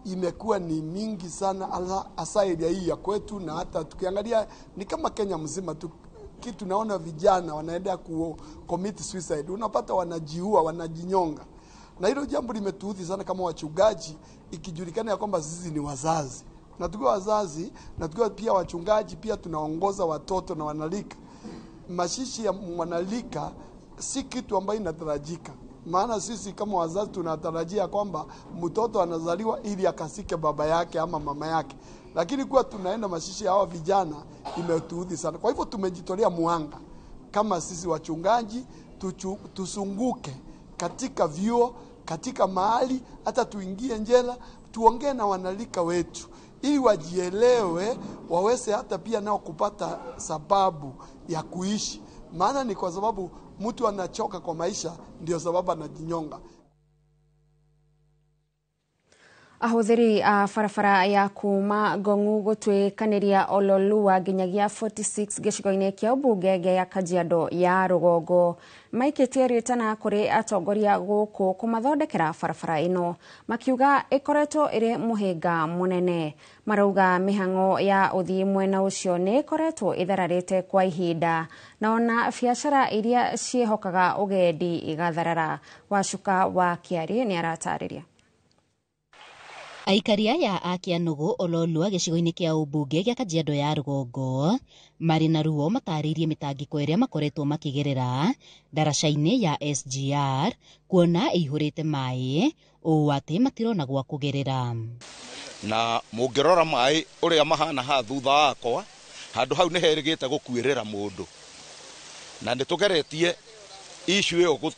imekuwa ni mingi sana, hasa area hii ya kwetu, na hata tukiangalia ni kama Kenya mzima tu, kitu naona vijana wanaenda ku commit suicide, unapata wanajiua, wanajinyonga. Na hilo jambo limetuudhi sana kama wachungaji, ikijulikana ya kwamba sisi ni wazazi. Na tukiwa wazazi na tukiwa pia wachungaji, pia tunaongoza watoto na wanalika. Mashishi ya mwanalika si kitu ambayo inatarajika. Maana sisi kama wazazi tunatarajia kwamba mtoto anazaliwa ili akasike baba yake ama mama yake. Lakini kuwa tunaenda mashishi ya hawa vijana imetuudhi sana. Kwa hivyo tumejitolea muhanga kama sisi wachungaji, tusunguke katika vyuo, katika mahali, hata tuingie njela, tuongee na wanalika wetu ili wajielewe, waweze hata pia nao kupata sababu ya kuishi. Maana ni kwa sababu mtu anachoka kwa maisha, ndio sababu anajinyonga. Ahuthiri a barabara ya kuma Ngong'u gutwikaniria Ololua nginyagia 46 gĩcigo-inĩ kĩa ũmbunge gĩa Kajiado ya rũgongo maikĩtie rĩtana kũrĩ atongoria gũkũ kũmathondekera barabara ĩno, makiuga ĩkoretwo ĩrĩ mũhĩnga mũnene. Marauga mĩhang'o ya ũthii mwena ũcio nĩ ĩkoretwo ĩthararĩte kwa ihinda, na ona biacara iria ciĩhokaga ũgendi igatharara. Wacuka wa Kĩarĩ nĩ aratarĩria. Aikari aya a Kĩanũgũ Ololua gĩcigo-inĩ kĩa ũmbunge gĩa Kajiado ya rũgongo marĩ na ruo matarĩirie mĩtangĩko ĩrĩa makoretwo makĩgerera ndaraca-inĩ ya SGR kuona ĩihũrĩte maĩ ũũ atĩ matirona gwa kũgerera. Na mũngĩrora maĩ ũrĩa mahana haha thutha wakwa, handũ hau nĩ herĩgĩte gũkuĩrĩra mũndũ, na nĩ tũgeretie issue ĩyo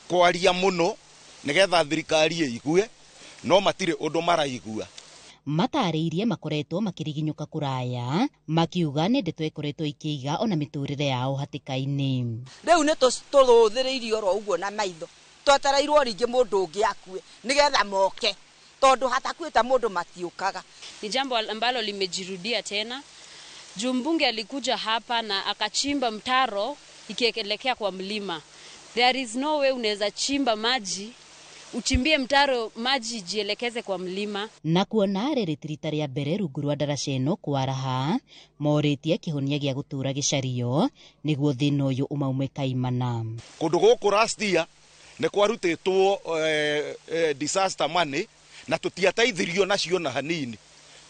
kwaria mũno nĩgetha thirikari ĩigue, no matirĩ ũndũ maraigua. Matarĩirie makoretwo makĩriginyũka kũraya, makiuga nĩ ndeto ĩkoretwo ikĩiga ona mĩtũrĩre yao hatĩka-inĩ. Rĩu nĩ tũrũthĩrĩirie oro ũguo na maitho, twetereirwo rĩngĩ mũndũ ũngĩ akue nĩgetha moke, tondũ hatakuĩte mũndũ matiũkaga. Ni jambo ambalo limejirudia tena. Juu mbunge alikuja hapa na akachimba mtaro ikielekea kwa mlima. There is no way unaweza chimba maji, uchimbie mtaro maji jielekeze kwa mlima. Na kuona rĩrĩ ti rita rĩa mbere rungu rwa ndaraca ĩno kwaraha, morĩtie kĩhonia gĩa gũtũũra gĩcario nĩguo thĩna ũyũ ũmaume kaimana. Kũndũ gũkũ last year nĩ kwarutĩtwo disaster money na tũtiateithirio nacio na hanini.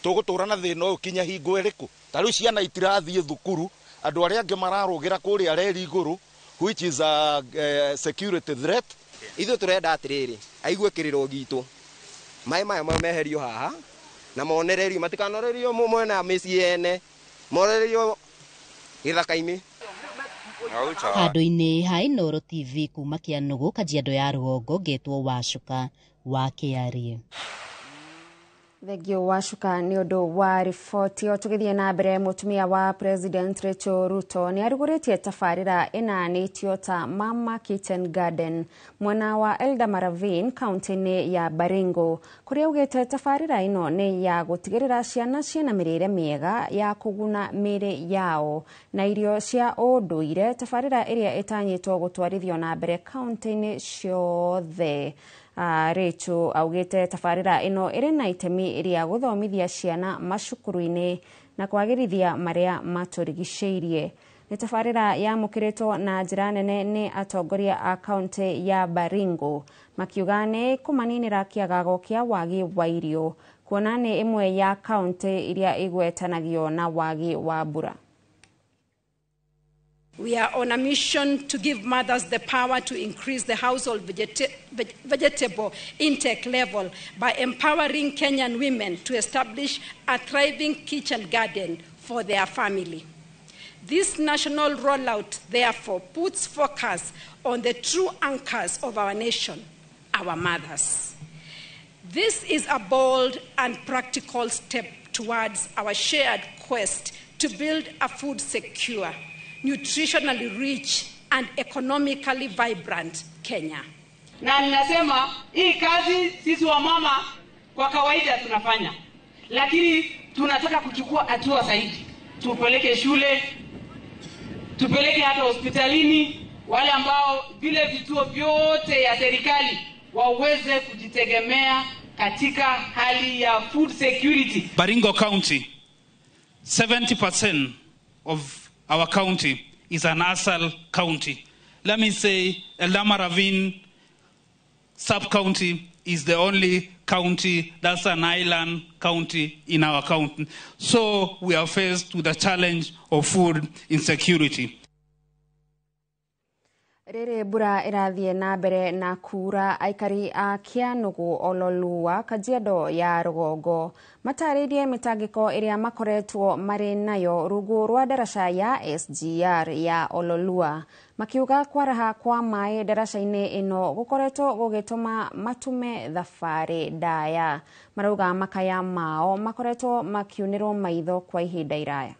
Tũgũtũũra na thĩna ũyũ kinya hingo ĩrĩkũ? Ta rĩu ciana itirathiĩ thukuru, andũ arĩa angĩ mararũgĩra kũrĩa reri igũrũ, which is a security threat. Ithuĩ tũrenda atĩrĩrĩ, aigue kĩrĩro gitũ, maĩ maya meherio haha na monererio, matikanorerio mwena mĩciĩ ene, monererio gĩthaka-inĩ. Handũ-inĩ ha Inooro TV kuma Kĩanũgũ, Kajiado ya rũgongo, ngetwo Wacuka wa Kĩarĩ. Thengio Wacuka nĩ ũndũ wa riboti ĩyo. Tũgĩthiĩ na mbere, mũtumia wa President Rachel Ruto nĩ arugũrĩtie tabarĩra ĩnanĩtio ta Mama Kitchen Garden mwena wa Eldama Ravine kaunti-inĩ ya Baringo, kũrĩa augĩte tabarĩra ĩno nĩ ya gũtigĩrĩra ciana ciĩna mĩrĩre mĩega ya kũguna mĩĩrĩ yao na irio cia ũndũire, tabarĩra ĩrĩa ĩtanyĩtwo gũtwarithio na mbere kaunti-inĩ ciothe. Rachel augĩte tabarĩra ĩno ĩrĩ na itemi rĩa gũthomithia ciana macukuru-inĩ na kwagĩrithia marĩa matũrigicĩirie. Nĩ tabarĩra yamũkĩrĩtwo na njĩra nene nĩ atongoria a kaunti ya Baringo, makiuga nĩ kũmaninĩra kĩagago kĩa wagi wa irio, kuona nĩ ĩmwe ya kaunti iria igwetanagio na wagi wa mbura. We are on a mission to give mothers the power to increase the household vegetable intake level by empowering Kenyan women to establish a thriving kitchen garden for their family. This national rollout, therefore, puts focus on the true anchors of our nation, our mothers. This is a bold and practical step towards our shared quest to build a food secure, nutritionally rich and economically vibrant Kenya. Na ninasema hii kazi sisi wa mama kwa kawaida tunafanya, lakini tunataka kuchukua hatua zaidi. tupeleke shule, tupeleke hata hospitalini, wale ambao vile vituo vyote ya serikali waweze kujitegemea katika hali ya food security. Baringo County, 70% of our county is an ASAL county. Let me say Eldama Ravine sub-county is the only county that's an island county in our county. So we are faced with the challenge of food insecurity. Rĩrĩ mbura ĩrathiĩ na mbere na kuura, aikari a Kĩanũgũ Ololua, Kajiado ya rũgongo matarĩirie mĩtangĩko ĩrĩa makoretwo marĩ nayo rungu rwa ndaraca ya SGR ya Ololua, makiuga kwaraha kwa maĩ ndaraca-inĩ ĩno gũkoretwo gũgĩtũma matume thabarĩ ndaya. Marauga makaya mao makoretwo makiunĩrwo maitho kwa ihinda iraya.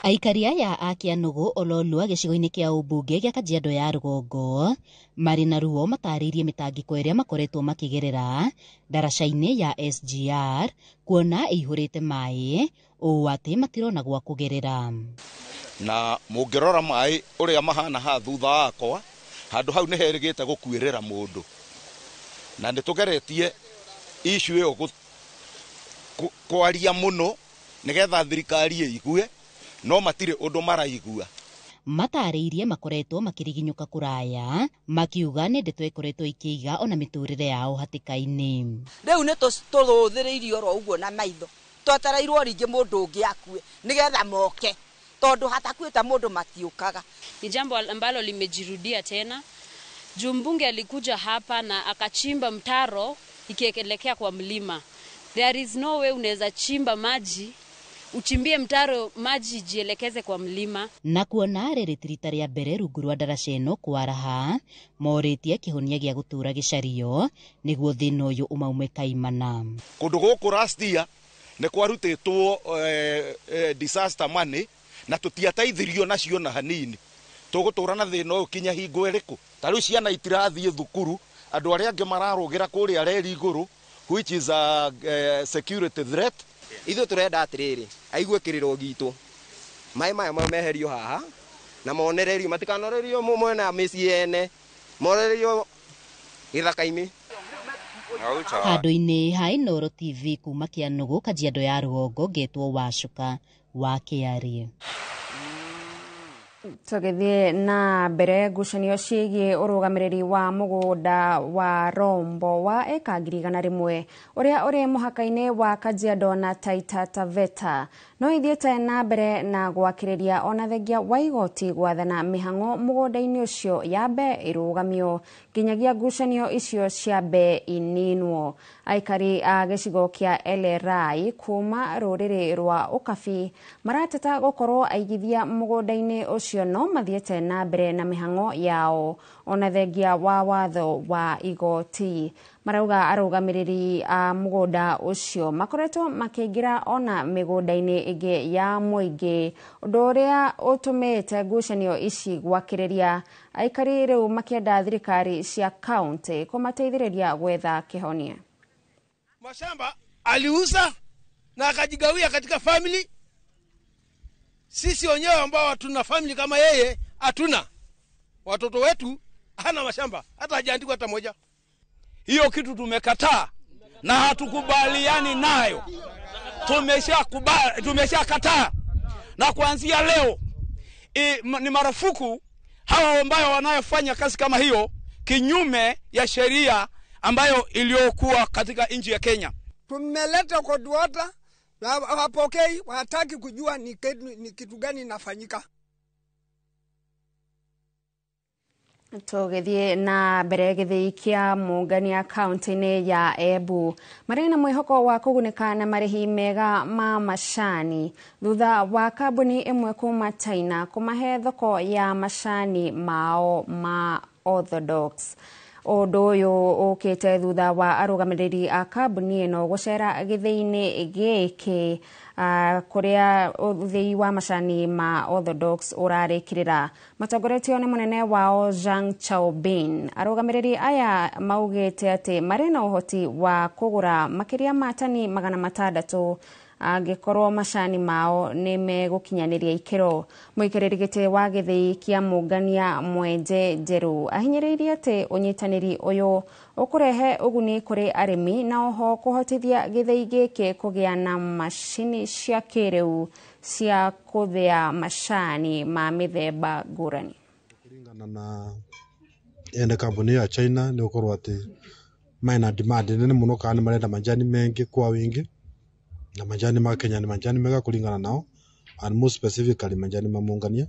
Aikari aya a Kĩanũgũ Ololua gĩcigo-inĩ kĩa ũmbunge gĩa Kajiado ya rũgongo marĩ na ruo matarĩirie mĩtangĩko ĩrĩa makoretwo makĩgerera ndaraca-inĩ ya SGR kuona ĩihũrĩte maĩ ũũ atĩ matirona gwa kũgerera. Na mũngĩrora maĩ ũrĩa mahana haha thutha wakwa, handũ hau nĩ herĩgĩte gũkuĩrĩra mũndũ, na nĩ tũgeretie issue ĩyo kwaria mũno nĩgetha thirikari ĩigue, no matirĩ ũndũ maraigua. Matarĩirie makoretwo makĩriginyũka kũraya, makiuga nĩ ndeto ĩkoretwo ikĩiga ona mĩtũrĩre yao hatĩka-inĩ. Rĩu nĩ tũrũthĩrĩirio oro ũguo na maitho, twetereirwo rĩngĩ mũndũ ũngĩ akue nĩgetha moke, tondũ hatakuĩte mũndũ matiũkaga. Ni jambo ambalo limejirudia tena. Juu mbunge alikuja hapa na akachimba mtaro ikielekea kwa mlima. There is no way unaweza chimba maji, uchimbie mtaro maji ijielekeze kwa mlima. Na kuona rĩrĩ ti rita rĩa mbere rungu rwa ndaraca ĩno kwaraha, morĩtie kĩhonia gĩa gũtũũra gĩcario nĩguo thĩna ũyũ ũmaume kaimana. Kũndũ gũkũ last year nĩ kwarutĩtwo disaster money na tũtiateithirio nacio na hanini. Tũgũtũra na thĩna ũyũ kinya hingo ĩrĩkũ? Ta rĩu ciana itirathiĩ thukuru, andũ arĩa angĩ mararũgĩra kũrĩa reri igũrũ, which is a security threat. Ithuĩ tũrenda atĩrĩrĩ, aigue kĩrĩro gitũ, maĩ maya meherio haha na monererio, matikanorerio mwena mĩciĩ ene, monererio gĩthaka-inĩ. Handũ-inĩ ha Inooro TV kuma Kĩanũgũ, Kajiado ya rũgongo, ngetwo Wacuka wa Kĩarĩ. Tũgĩthiĩ na mbere, ngucanio ciĩgiĩ ũrũgamĩrĩri wa mũgũnda wa Rombo wa eka 100,000 ũrĩa ũrĩ mũhaka-inĩ wa Kajiado na Taita Taveta no ithiĩte na mbere na gwakĩrĩria ona thengia wa igoti gwathana mĩhang'o mũgũnda-inĩ ũcio yambe ĩrũgamio nginyagia ngucanio icio ciambe ininwo. Aikari a gĩcigo kĩa Elerai kuma rũrĩrĩ rwa Ũkabi marateta gũkorwo aigithia mũgũnda-inĩ ũcio no mathiĩte na mbere na mĩhang'o yao ona thengia wa watho wa igoti. Marauga arũgamĩrĩri a mũgũnda ũcio makoretwo makĩingĩra ona mĩgũnda-inĩ ĩngĩ ya mũingĩ, ũndũ ũrĩa ũtũmĩte ngucanio ici gwakĩrĩria. Aikari rĩu makĩenda thirikari cia kaunti kũmateithĩrĩria gwetha kĩhonia. Mashamba aliuza na akajigawia katika family. Sisi wenyewe ambao hatuna family kama yeye, hatuna watoto wetu, hana mashamba hata hajaandikwa hata moja. Hiyo kitu tumekataa na hatukubaliani nayo. Tumeshakataa, na kuanzia leo ni marufuku hawa ambao wanayofanya kazi kama hiyo kinyume ya sheria ambayo iliyokuwa katika nchi ya Kenya. Tumeleta kwa duata hawapokei, hawataki kujua ni kitu gani inafanyika. Tũgĩthiĩ na mbere, gĩthĩi kĩa Mũngania kaunti-inĩ ya Embu marĩ na mwĩhoko wa kũgunĩka na marĩhi mega ma macani thutha wa kambuni ĩmwe kuma China kũmahe thoko ya macani mao ma Orthodox. Ũndũ ũyũ ũkĩte thutha wa arũgamĩrĩri a kambuni ĩno gũcera gĩthĩi-inĩ gĩkĩ kũrĩa ũthĩi wa macani ma Orthodox ũrarĩkĩrĩra, matongoretio nĩ mũnene wao Zhang Chaobin. Arũgamĩrĩri aya maugĩte atĩ marĩ na ũhoti wa kũgũra makĩria ma tani 600 Angĩkorwo macani mao nĩ megũkinyanĩria ikĩro. Mũikarĩri gĩtĩ wa gĩthĩi kĩa Mũngania Mwenje Njerũ ahinyĩrĩirie atĩ ũnyitanĩri ũyũ ũkũrehe ũguni kũrĩ arĩmi na oho kũhotithia gĩthĩi gĩkĩ kũgĩa na macini cia kĩrĩu cia kũthĩa macani ma mĩthemba ngũrani. Kũringana na ene kambuni ya China nĩ gũkorwo atĩ mena demand nene mũno kana nĩ marenda majani mengi kwa wingi, na majani ma Kenya nĩ majani mega kũringana nao, and more specifically majani ma Mũngania.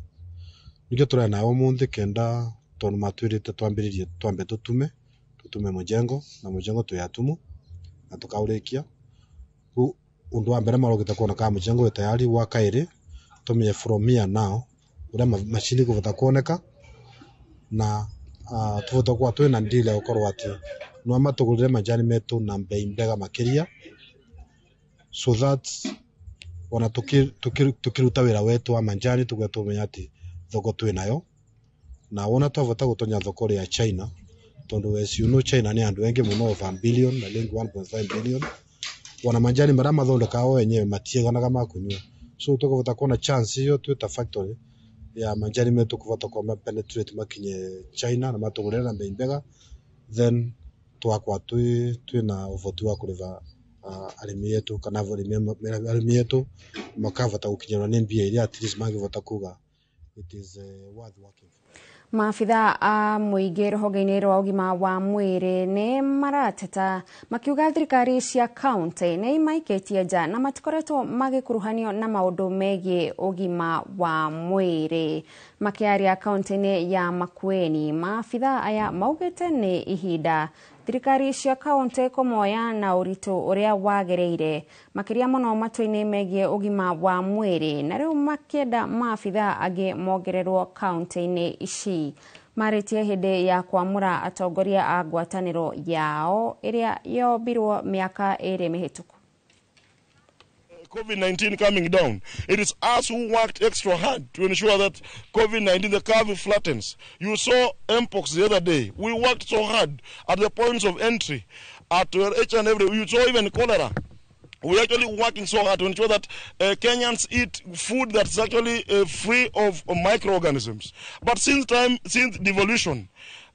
Nĩkĩo tũraya nao ũmũthĩ kenda tondũ matwĩrĩte twambĩrĩrie twambe tũtume mũjengo na mũjengo twĩ na tũkaũrĩkia. Rĩu ũndũ wa mbere marokĩte kuona kana mũjengo wĩ tayari, wa kaĩrĩ tũmenye from here now ũrĩa macini ikũbota kuoneka na tũbota gũkorwo twĩna deal ya gũkorwo atĩ no matũgũrĩre majani metũ na bei mbega makĩria, so that ona tukiruta wĩra wetu wa majani tũgwe tũmenya atĩ thoko twĩ nayo, na wona twavota gũtonya thoko ya China tondu as you know China nĩ andũ aingĩ mũno, over billion na rĩngĩ 1.5 billion, wona majani marĩa mathondekaga o enyewe matiiganaga ma kũnyua, so tũkũbota kuona chance iyo twĩ ta factory ya majani metu kũbota kwa penetrate makinye China na matũgũrĩre na bei mbega, then twakwa twĩna ũhoti wa kũrĩha arĩmi yetu kana arĩmi yetu makavota gũkinyĩrwo nĩ mbia iria at least mangĩvota kuga it is worth working for. Maabitha a mũingĩ rũhonge-inĩ rwa ũgima wa mwĩrĩ nĩ marateta makiuga thirikari cia kaunti nĩ imaikĩtie nja na matikoretwo magĩkuruhanio na maũndũ megiĩ ũgima wa mwĩrĩ. Makĩaria kaunti-inĩ ya Makueni, maabitha aya maugĩte nĩ ihinda thirikari cia kaunti kũmoya na ũritũ ũrĩa wagĩrĩire makĩria mũno matua-inĩ megiĩ ũgima wa mwĩrĩ, na rĩu makĩenda maabitha angĩ mongererwo kaunti-inĩ ici. Marĩtie hĩndĩ ya kwamũra atongoria a ngwatanĩro yao ĩrĩa yombirwo mĩaka 2 mĩhĩtũku. COVID-19 coming down. It is us who worked extra hard to ensure that COVID-19, the curve flattens. You saw Mpox the other day. We worked so hard at the points of entry, at each and every, you saw even cholera. We're actually working so hard to ensure that Kenyans eat food that's actually free of microorganisms. But since devolution,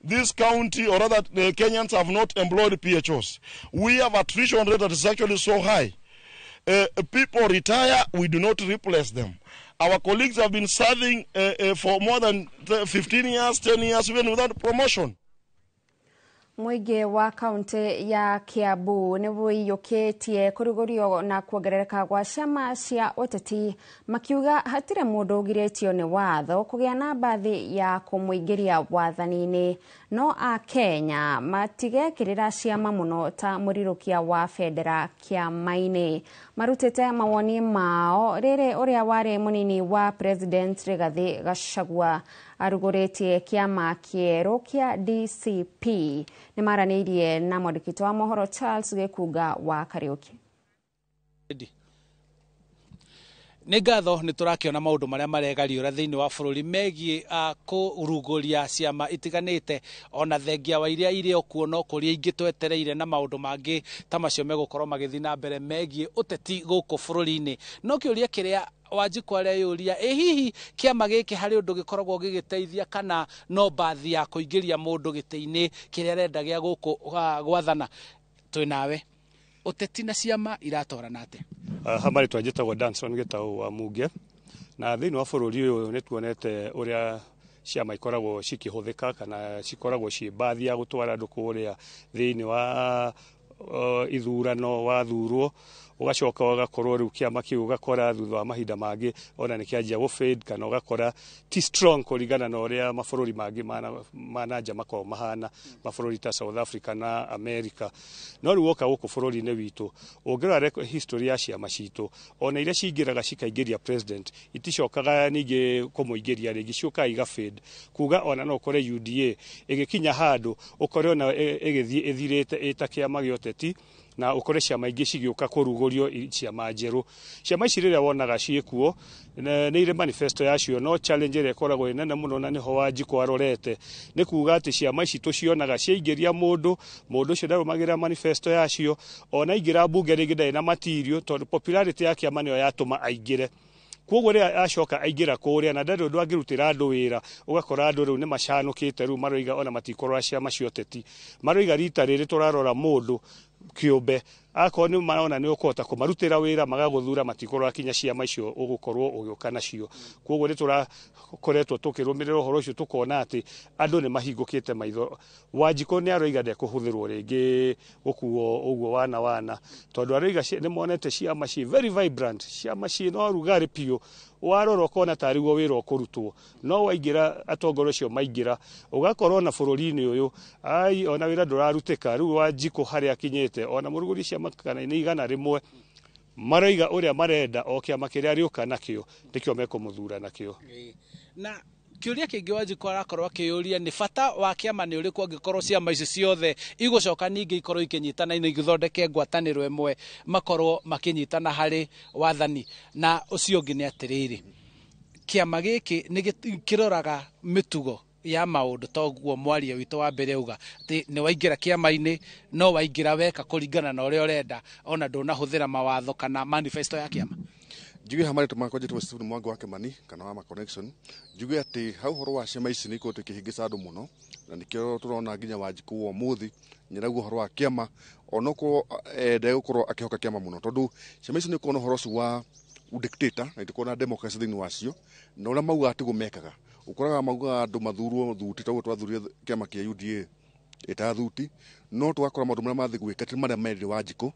this county, or rather Kenyans have not employed PHOs. We have attrition rate that is actually so high. People retire, we do not replace them. Our colleagues have been serving for more than 15 years, 10 years, even without promotion. Mũingĩ wa kaunti ya Kiambu nĩ ũiyũkĩtie kũrugũrio na kuongerereka gwa ciama cia ũteti makiuga hatirĩ mũndũ ũgirĩtio nĩ watho kũgĩa na mbathi ya kũmũingĩria wathani-inĩ, no Akenya matigekĩrĩra ciama mũno ta mũrirũkia wa bendera kĩama-inĩ. Marutĩte mawoni mao rĩrĩ ũrĩa warĩ mũnini wa President Rigathi Gachagua arugũrĩtie kĩama kĩerũ kĩa DCP. Nĩ maranĩirie na mwandĩki wa mohoro Charles Gĩkunga wa Kariũki. Nĩ ngatho nĩ tũrakĩona maũndũ marĩa maregariũra thĩinĩ wa bũrũri megiĩ kũrugũria ciama itiganĩte, ona thengia wa iria irĩ o kuo no kũrĩa ingĩ twetereire na maũndũ mangĩ ta macio megũkorwo magĩthiĩ na mbere megiĩ ũteti gũkũ bũrũri-inĩ. No kĩũria kĩrĩa Wanjikũ areyũria, ĩ hihi kĩama gĩkĩ harĩ ũndũ gĩkoragwo gĩgĩteithia kana no mbathi ya kũingĩria mũndũ gĩtĩ-inĩ kĩrĩa arenda gĩa gũkũ gwathana? Twĩ nawe, ũteti na ciama iratwarana atĩa? Habari twanjĩtagwo Danson Gĩtaũ wa Munge, na thĩinĩ wa bũrũri ũyũ nĩ tuonete ũrĩa ciama ikoragwo cikĩhũthĩka kana cikoragwo ciĩ mbathi ya gũtwara andũ kũrĩa thĩinĩ wa ithurano wathurwo, ũgacoka ũgakorwo rĩu kĩama kĩu ũgakora thutha wa mahinda mangĩ ona nĩ kĩanjia gũ fade, kana ũgakora ti strong kũringana na ũrĩa mabũrũri mangĩ ma nanja makoragwo mahana, mabũrũri ta South Africa na America. No rĩu woka gũkũ bũrũri-inĩ witũ ũngĩrora history ya ciama citũ, ona iria cingĩraga cikaingĩria president iticokaga ningĩ kũmũingĩria rĩngĩ, ciũkaga iga fade, kuga ona no ũkore UDA ĩgĩkinya handũ ũkore ona ĩgĩthiĩ ĩthirĩte ĩta kĩama gĩa ũteti, Na ũkore ciama ingĩ cigĩũka kũrugũrio ciama njerũ. Ciama ici rĩrĩa wonaga ciĩkuo nĩ irĩ manifesto yacio, no challenge ĩrĩa ĩkoragwo ĩ nene mũno na nĩho Wanjikũ arorete nĩ kuga atĩ ciama ici tũcionaga ciaingĩria mũndũ, mũndũ ũcio ndarũmagĩrĩra manifesto yacio, ona aingĩra mbunge rĩngĩ ndarĩ na material tondũ popularity ya kĩama nĩyo yatũma aingĩre. Koguo rĩrĩa acoka aingĩra kũrĩa na ndarĩ ũndũ angĩrutĩra andũ wĩra, ũgakora andũ rĩu nĩ macanũkĩte, rĩu maroiga ona matikorora ciama cia ũteti, maroiga rita rĩrĩ tũrarora mũndũ kĩũmbe, akorwo nĩ marona nĩ ũkũhota kũmarutĩra wĩra magagũthura, matikorora kinya ciama icio ũgũkorwo ũgĩũka nacio. Koguo nĩ tũrakoretwo tũkĩrũmĩrĩra ũhoro ũcio tũkona atĩ andũ nĩ mahingũkĩte maitho. Wanjikũ nĩ aroiga ndekũhũthĩrwo rĩngĩ gũkuo ũguo wana wana, tondũ aroiga nĩ monete ciama ciĩ very vibrant, ciama ciĩ na ũrugarĩ biũ, warora ũkona tarĩ guo wĩra ũkũrutwo, no waingĩra atongoria acio maingĩra ũgakorwo na bũrũri-inĩ ũyũ ai ona wĩra ndũrarutĩka. Rĩu Wanjikũ harĩa akinyĩte ona mũrugũri ciama kana nĩ 100 maroiga ũrĩa marenda, o kĩama kĩrĩa arĩũka nakĩo nĩkĩo mekũmũthura nakĩo. Na kĩũria kĩngĩ Wanjikũ arakorwo akĩyũria nĩ bata wa kĩama nĩ ũrĩkũ angĩkorwo ciama ici ciothe igũcoka ningĩ ikorwo ikĩnyitana igĩthondeke ngwatanĩro ĩmwe makorwo makĩnyitana harĩ wathani. Na ũcio ũngĩ nĩ atĩrĩrĩ, kĩama gĩkĩ nĩ kĩroraga mĩtugo ya maũndũ toguo mwaria witũ wa mbere auga atĩ nĩ waingĩra kĩama-inĩ no waingĩra weka kũringana na ũrĩa ũrenda, ona ndũnahũthĩra mawatho kana manifesto ya kĩama. Njuge ha marĩtwa makwa njĩtwo Stephen Mwangi wa Kimani kana wa Ma Connection. Njuge atĩ ha ũhoro wa ciama ici nĩ ikoretwo ikĩhĩngĩca andũ mũno, na nĩkĩo tũrona nginya Wanjikũ wa ũmũthĩ nĩarauga ũhoro wa kĩama onokorwo ndegũkorwo akĩhoka kĩama mũno, tondũ ciama ici nĩ ũkuona ũhoro ũcio wa dictator na itikorwo na democracy thĩinĩ wacio, na ũrĩa maugaga tiguo mekaga. Ũkoraga maugaga andũ mathurwo thuti toguo twathurire kĩama kĩa UDA ĩta thuti, no tũgakora maũndũ marĩa mathiĩ gwĩka ti marĩa merire Wanjikũ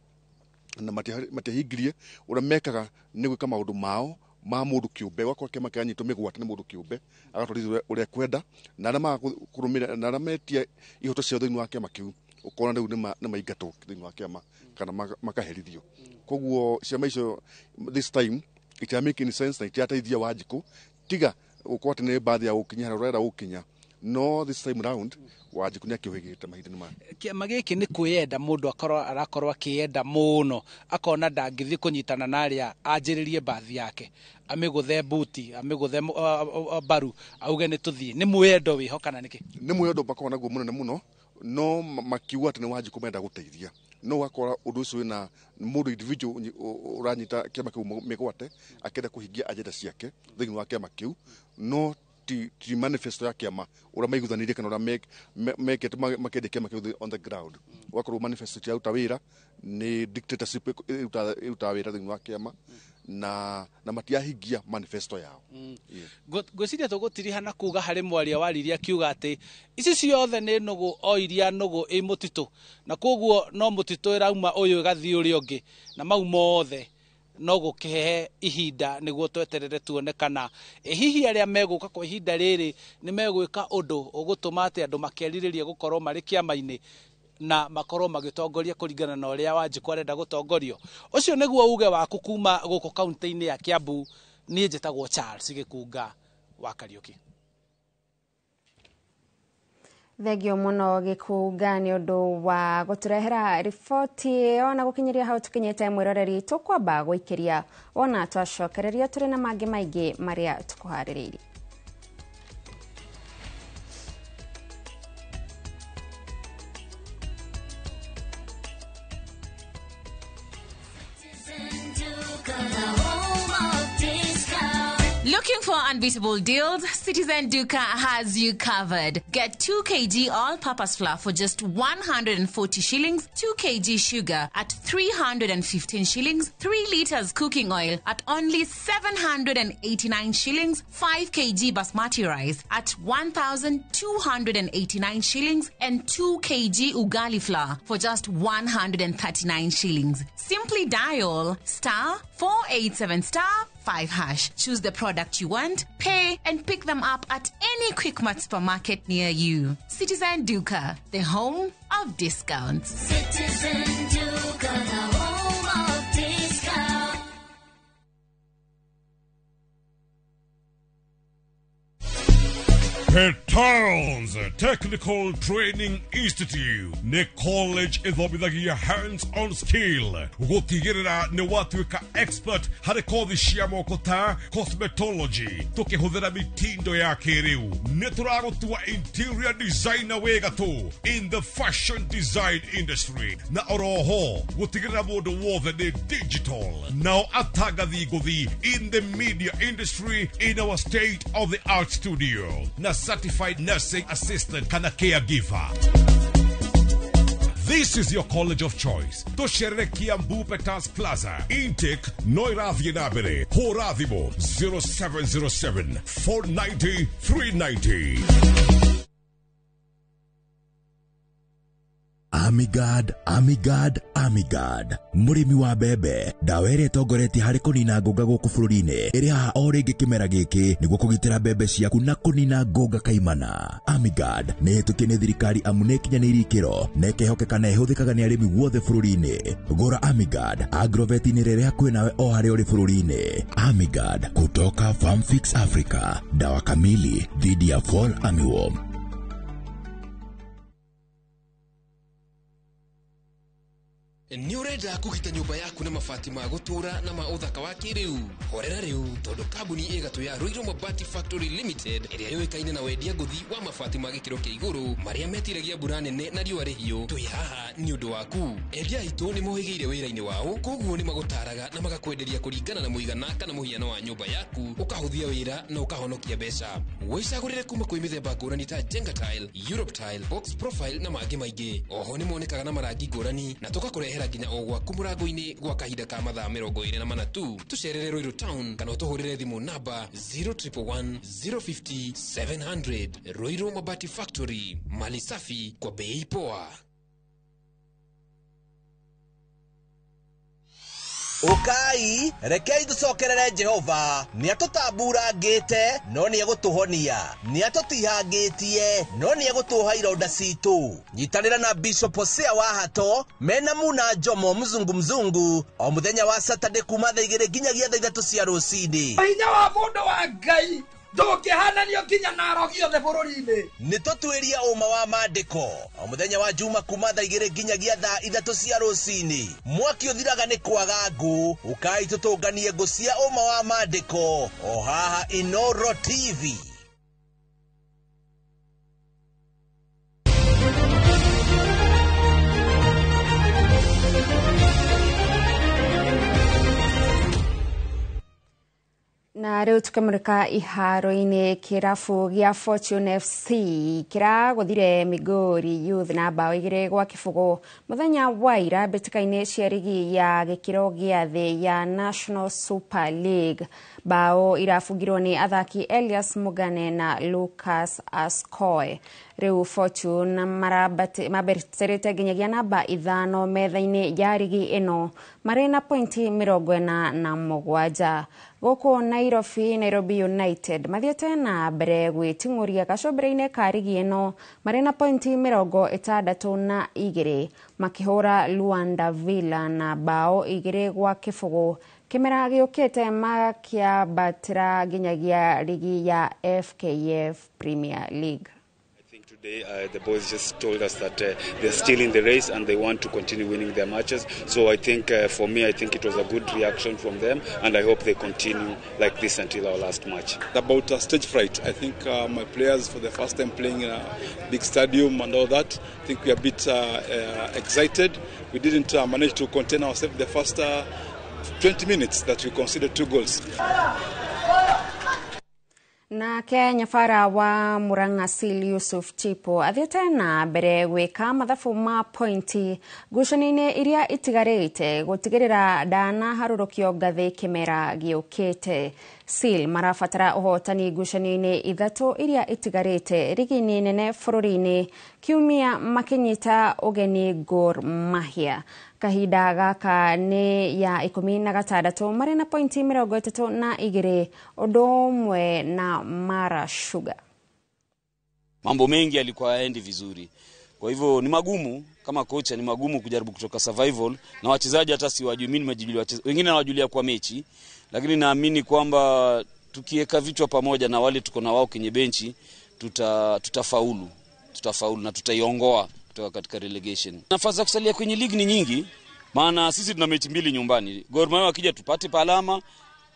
na matiahingirie. Ũrĩa mekaga nĩ gwĩka maũndũ mao ma mũndũ kĩũmbe, ũgakora kĩama kĩranyitwo mĩgwate nĩ mũndũ kĩũmbe agatwarithia ũrĩa ekwenda, na arĩa maga kũrũmĩrĩra na arĩa metia ihoto ciao thĩinĩ wa kĩama kĩu ũkona rĩu nĩ maingatwo thĩinĩ wa kĩama kana makaherithio. Koguo ciama icio this time itira make any sense na itirateithia Wanjikũ, tiga gũkorwo atĩ nĩ mbathi ya gũkinya harĩa ũrenda gũkinya, no this time round Wanjikũ nĩ akĩũhĩgĩte mahinda-inĩ maya. Kĩama gĩkĩ nĩ kwĩyenda, mũndũ akorwo arakorwo akĩyenda mũno, akona ndangĩthiĩ kũnyitana na arĩa anjĩrĩrie mbathi yake, amĩgũthe mbuti, amĩgũthe mbaru, auge nĩ tũthiĩ. Nĩ mwĩyendo wĩho kana nĩkĩ? Nĩ mwĩyendo makoragwo naguo mũnene mũno, no makiuga atĩ nĩ Wanjikũ marenda gũteithia, no ũgakora ũndũ ũcio wĩna mũndũ individual ũranyita kĩama kĩu mĩgwate akĩenda kũhingia agenda ciake thĩinĩ wa kĩama kĩu, no ti manifesto ya kĩama ũrĩa maiguithanirie kana ũrĩa mekĩte makĩendia kĩama kĩu on the ground. Ũgakorwo manifesto tiraruta wĩra, nĩ dictatorship ĩrutaga wĩra thĩinĩ wa kĩama na matiahingia manifesto yao. Ngwĩciria tũgũtiriha na kuga harĩ mwaria waririe akiuga atĩ ici ciothe nĩ nũgũ o iria nũgũ ĩ mũtitũ, na koguo no mũtitũ ĩrauma ũyũ ĩgathiĩ ũrĩa ũngĩ, na mau mothe no gũkĩhe ihinda nĩguo tweterere tuone kana hihi arĩa megũka kwa ihinda rĩrĩ nĩ megwĩka ũndũ ũgũtũma atĩ andũ makerirĩrie gũkorwo marĩ kĩama-inĩ na makorwo magĩtongoria kũringana na ũrĩa Wanjikũ arenda gũtongorio. Ũcio nĩguo uge waku kuma gũkũ kaunti-inĩ ya Kiambu. Niĩ njĩtagwo Charles Gĩkunga wa Kariũki. Thengio mũno Gĩkunga nĩ ũndũ wa gũtũrehera riboti ĩyo na gũkinyĩria hau tũkinyĩte mwĩroreri, tũkwamba gũikĩria wona twacokereria tũrĩ na mangĩ maingĩ marĩa tũkũharĩrĩirie. Looking for unbeatable deals? Citizen Duka has you covered. Get 2 kg all-purpose flour for just 140 shillings, 2 kg sugar at 315 shillings, 3 liters cooking oil at only 789 shillings, 5 kg basmati rice at 1,289 shillings, and 2 kg ugali flour for just 139 shillings. Simply dial *487*5#. Choose the product you want, pay, and pick them up at any Quickmart supermarket near you. Citizen Duka, the home of discounts. Citizen Duka, the home of discounts. Petals Technical Training Institute nĩ college ĩthomithagia hands on skill gũtigĩrĩra nĩ watuĩka expert harĩ kothi cia moko ta cosmetology tũkĩhũthĩra mitindo ya kĩrĩu. Nĩ tũragũtua interior designer wĩ gatũ in the fashion design industry na oroho gũtigĩrĩra mũndũ wothe nĩ digital nao atangathi ngũthi in the media industry in our state of the art studio na certified nursing assistant kana caregiver. This is your college of choice. Tũcerere Kiambu Petals Plaza. Intake no ĩrathiĩ na mbere. Hũra thimũ 0707 490 390. Amigard, Amigard, Amigard. Mũrĩmi wa mbembe, ndawa ĩrĩa ĩtongoretie harĩ kũnina ngũnga gũkũ bũrũri-inĩ ĩrĩ haha o rĩngĩ kĩmera gĩkĩ nĩguo kũgitĩra mbembe ciaku na kũnina ngũnga kaimana. Amigard nĩ ĩhĩtũkie nĩ thirikari amu nĩ ĩkinyanĩirie ikĩro na ĩkehokeka na ĩhũthĩkaga nĩ arĩmi guothe bũrũri-inĩ. Gũra Amigard Agrovet-inĩ rĩrĩa hakuhĩ nawe o harĩa ũrĩ bũrũri-inĩ. Amigard kutoka Farmfix Africa, dawa kamili dhidi ya fall armyworm. Nĩ ũrenda kũgita nyũmba yaku na mabati ma gũtũũra na ma ũthaka wa kĩrĩu? Horera rĩu tondũ kambuni ĩgatũ ya Ruiru Mabati Factory Limited ĩrĩa yũĩkaine na wendia ngũthi wa mabati ma gĩkĩro kĩa igũrũ marĩa metiragia mbura nene na riũa rĩhiũ, twĩ haha nĩ ũndũ waku. Endia aitũ nĩ mohĩgĩire wĩra-inĩ wao, koguo nĩ magũtaraga na magakwenderia kũringana na mũigana kana mũhiano wa nyũmba yaku, ũkahũthia wĩra na ũkahonokia mbeca. Wĩcagũrĩre kuma kwĩ mĩthemba ngũrani ta Jenga Tile, Europe Tile, Box Profile na mangĩ maingĩ. Oho nĩ monekaga na marangi ngũrani na tũgakũrehera nginya o gwaku mũrango-inĩ gwa kahinda ka mathaa 24 tu. Tũcerere Ruiru Town kana ũtũhũrĩre thimũ namba 0111 050 700. Ruiru Mabati Factory, mali safi kwa bei poa. Ukai rekei tucokerere Jehova nĩ atũtamburangĩte no nĩ egũtũhonia, nĩ atũtihangĩtie no nĩ egũtũha ironda citũ. Nyitanĩra na Bishop Hosea wa Hato mena Muna Njomo mzungu mzungu o mũthenya wa Saturday kuma thaa 2 nginyagia thaa 3 cia rũcinĩ. Hinya wa mũndũ wa Ngai ndũngĩhananio nginya na arogi othe bũrũri-inĩ. Nĩ tũtuĩria ũma wa maandĩko o mũthenya wa Juma kuma thaa 2 nginyagia thaa 3 cia rũcinĩ. Mwaki ũthiraga nĩ kwaga ngũ, ũkai tũtũnganie ngũ cia ũma wa maandĩko o haha Inoro TV. Na rĩu tukĩmũrĩka iharo-inĩ, kĩrabu gĩa Fortune FC kĩragũthire Migori Youth na bao 2-0 mũthenya wa ira mbĩtĩka-inĩ cia rigi ya gĩkĩro gĩa thĩ ya National Super League. Bao irabungirwo nĩ athaki Elias Mugane na Lucas Ascoy. Rĩu Fortune mambĩrĩrĩte nginyagia namba 5 metha-inĩ ya rigi ĩno marĩ na pointi 47. Gũkũ Nairobi, Nairobi United mathiĩte na mbere gwĩting'ũria gacũmbĩrĩ-inĩ ka rigi ĩno marĩ na pointi 62 makĩhũra Luanda Villa na bao 2-0. Kĩmera gĩũkĩte makĩambatĩra nginyagia rigi ya FKF Premier League. Today, the boys just told us that they're still in the race and they want to continue winning their matches. So I think, for me, I think it was a good reaction from them, and I hope they continue like this until our last match. About stage fright, I think my players, for the first time playing in a big stadium and all that, I think we are a bit excited. We didn't manage to contain ourselves the first 20 minutes that we conceded 2 goals. Nake nyabara wa Murang'a Seal Yusuf Chipo athiĩte na mbere gwĩka mathabu ma pointi ngucanio-inĩ iria itigarĩte gũtigĩrĩra ndanaharũrũkio ngathĩ kĩmera gĩũkĩte. Seal marabatara ũhotani ngucanio-inĩ 3 iria itigarĩte rigi-inĩ nene bũrũri-inĩ kiumia makĩnyita ũgeni Gor Mahia. Kahinda gaka nĩ ya 16 marĩ na pointi 32 ũndũ ũmwe na Mara Sugar. Mambo mengi yalikuwa hayaendi vizuri. Kwa hivyo ni magumu kama kocha, ni magumu kujaribu kutoka survival na wachezaji hata siwajui, mimi nimejijulia wachezaji wengine nawajulia kwa mechi, lakini naamini kwamba tukiweka vichwa pamoja na wale tuko na wao kwenye benchi tutafaulu, tutafaulu na tutaiongoa kutoka katika relegation. Nafasi za kusalia kwenye ligi ni nyingi, maana sisi tuna mechi mbili nyumbani. Gor Mahia wakija tupate alama,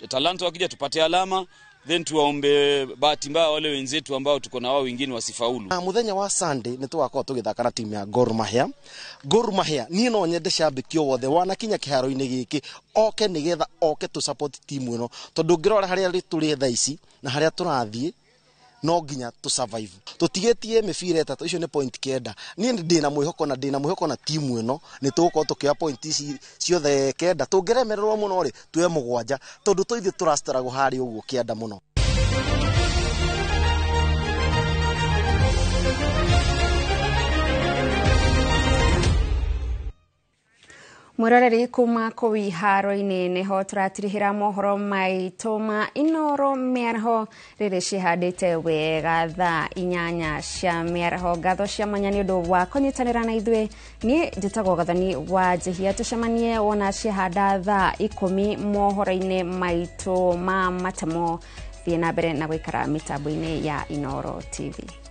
Talanta wakija tupate alama, then tuwaombe bahati mbaya wale wenzetu ambao tuko na wao wengine wasifaulu. Na muthenya wa Sunday nĩ tũgakorwo tũgĩthaka na timu ya Gor Mahia. Gor Mahia niĩ no nyende cambĩki o wothe wanakinya kĩharo-inĩ gĩkĩ oke nĩgetha oke tũ support timu ĩno, tondũ ũngĩrora harĩa tũrĩ thaa ici na harĩa tũrathiĩ no nginya tũ survive. Tũtigĩtie mĩbira 3, icio nĩ point 9. Niĩ ndĩna mwĩhoko na ndĩna mwĩhoko na timu ĩno nĩ tũgũkorwo tũkĩoya point ici ciothe 9. Tũngĩremererwo mũno rĩ, tuoye 7, tondũ tũithuĩ tũracitaragwo harĩa ũguo kĩanda mũno. Mwiroreri kuma kũu iharo-inĩ nĩho tũratirihĩra mohoro maitũ ma Inooro mĩaraho rĩrĩ cihandĩte wega thaa 8 cia mĩaraho. Ngatho cia mwanya nĩ ũndũ wa kũnyitanĩra na ithuĩ. Niĩ njĩtagwo Gathoni wa Njihia, tũcemanie wona ciahanda thaa 10 mohoro-inĩ maitũ ma matemo. Thiĩ na mbere na gũikara mĩtambo-inĩ ya Inooro TV.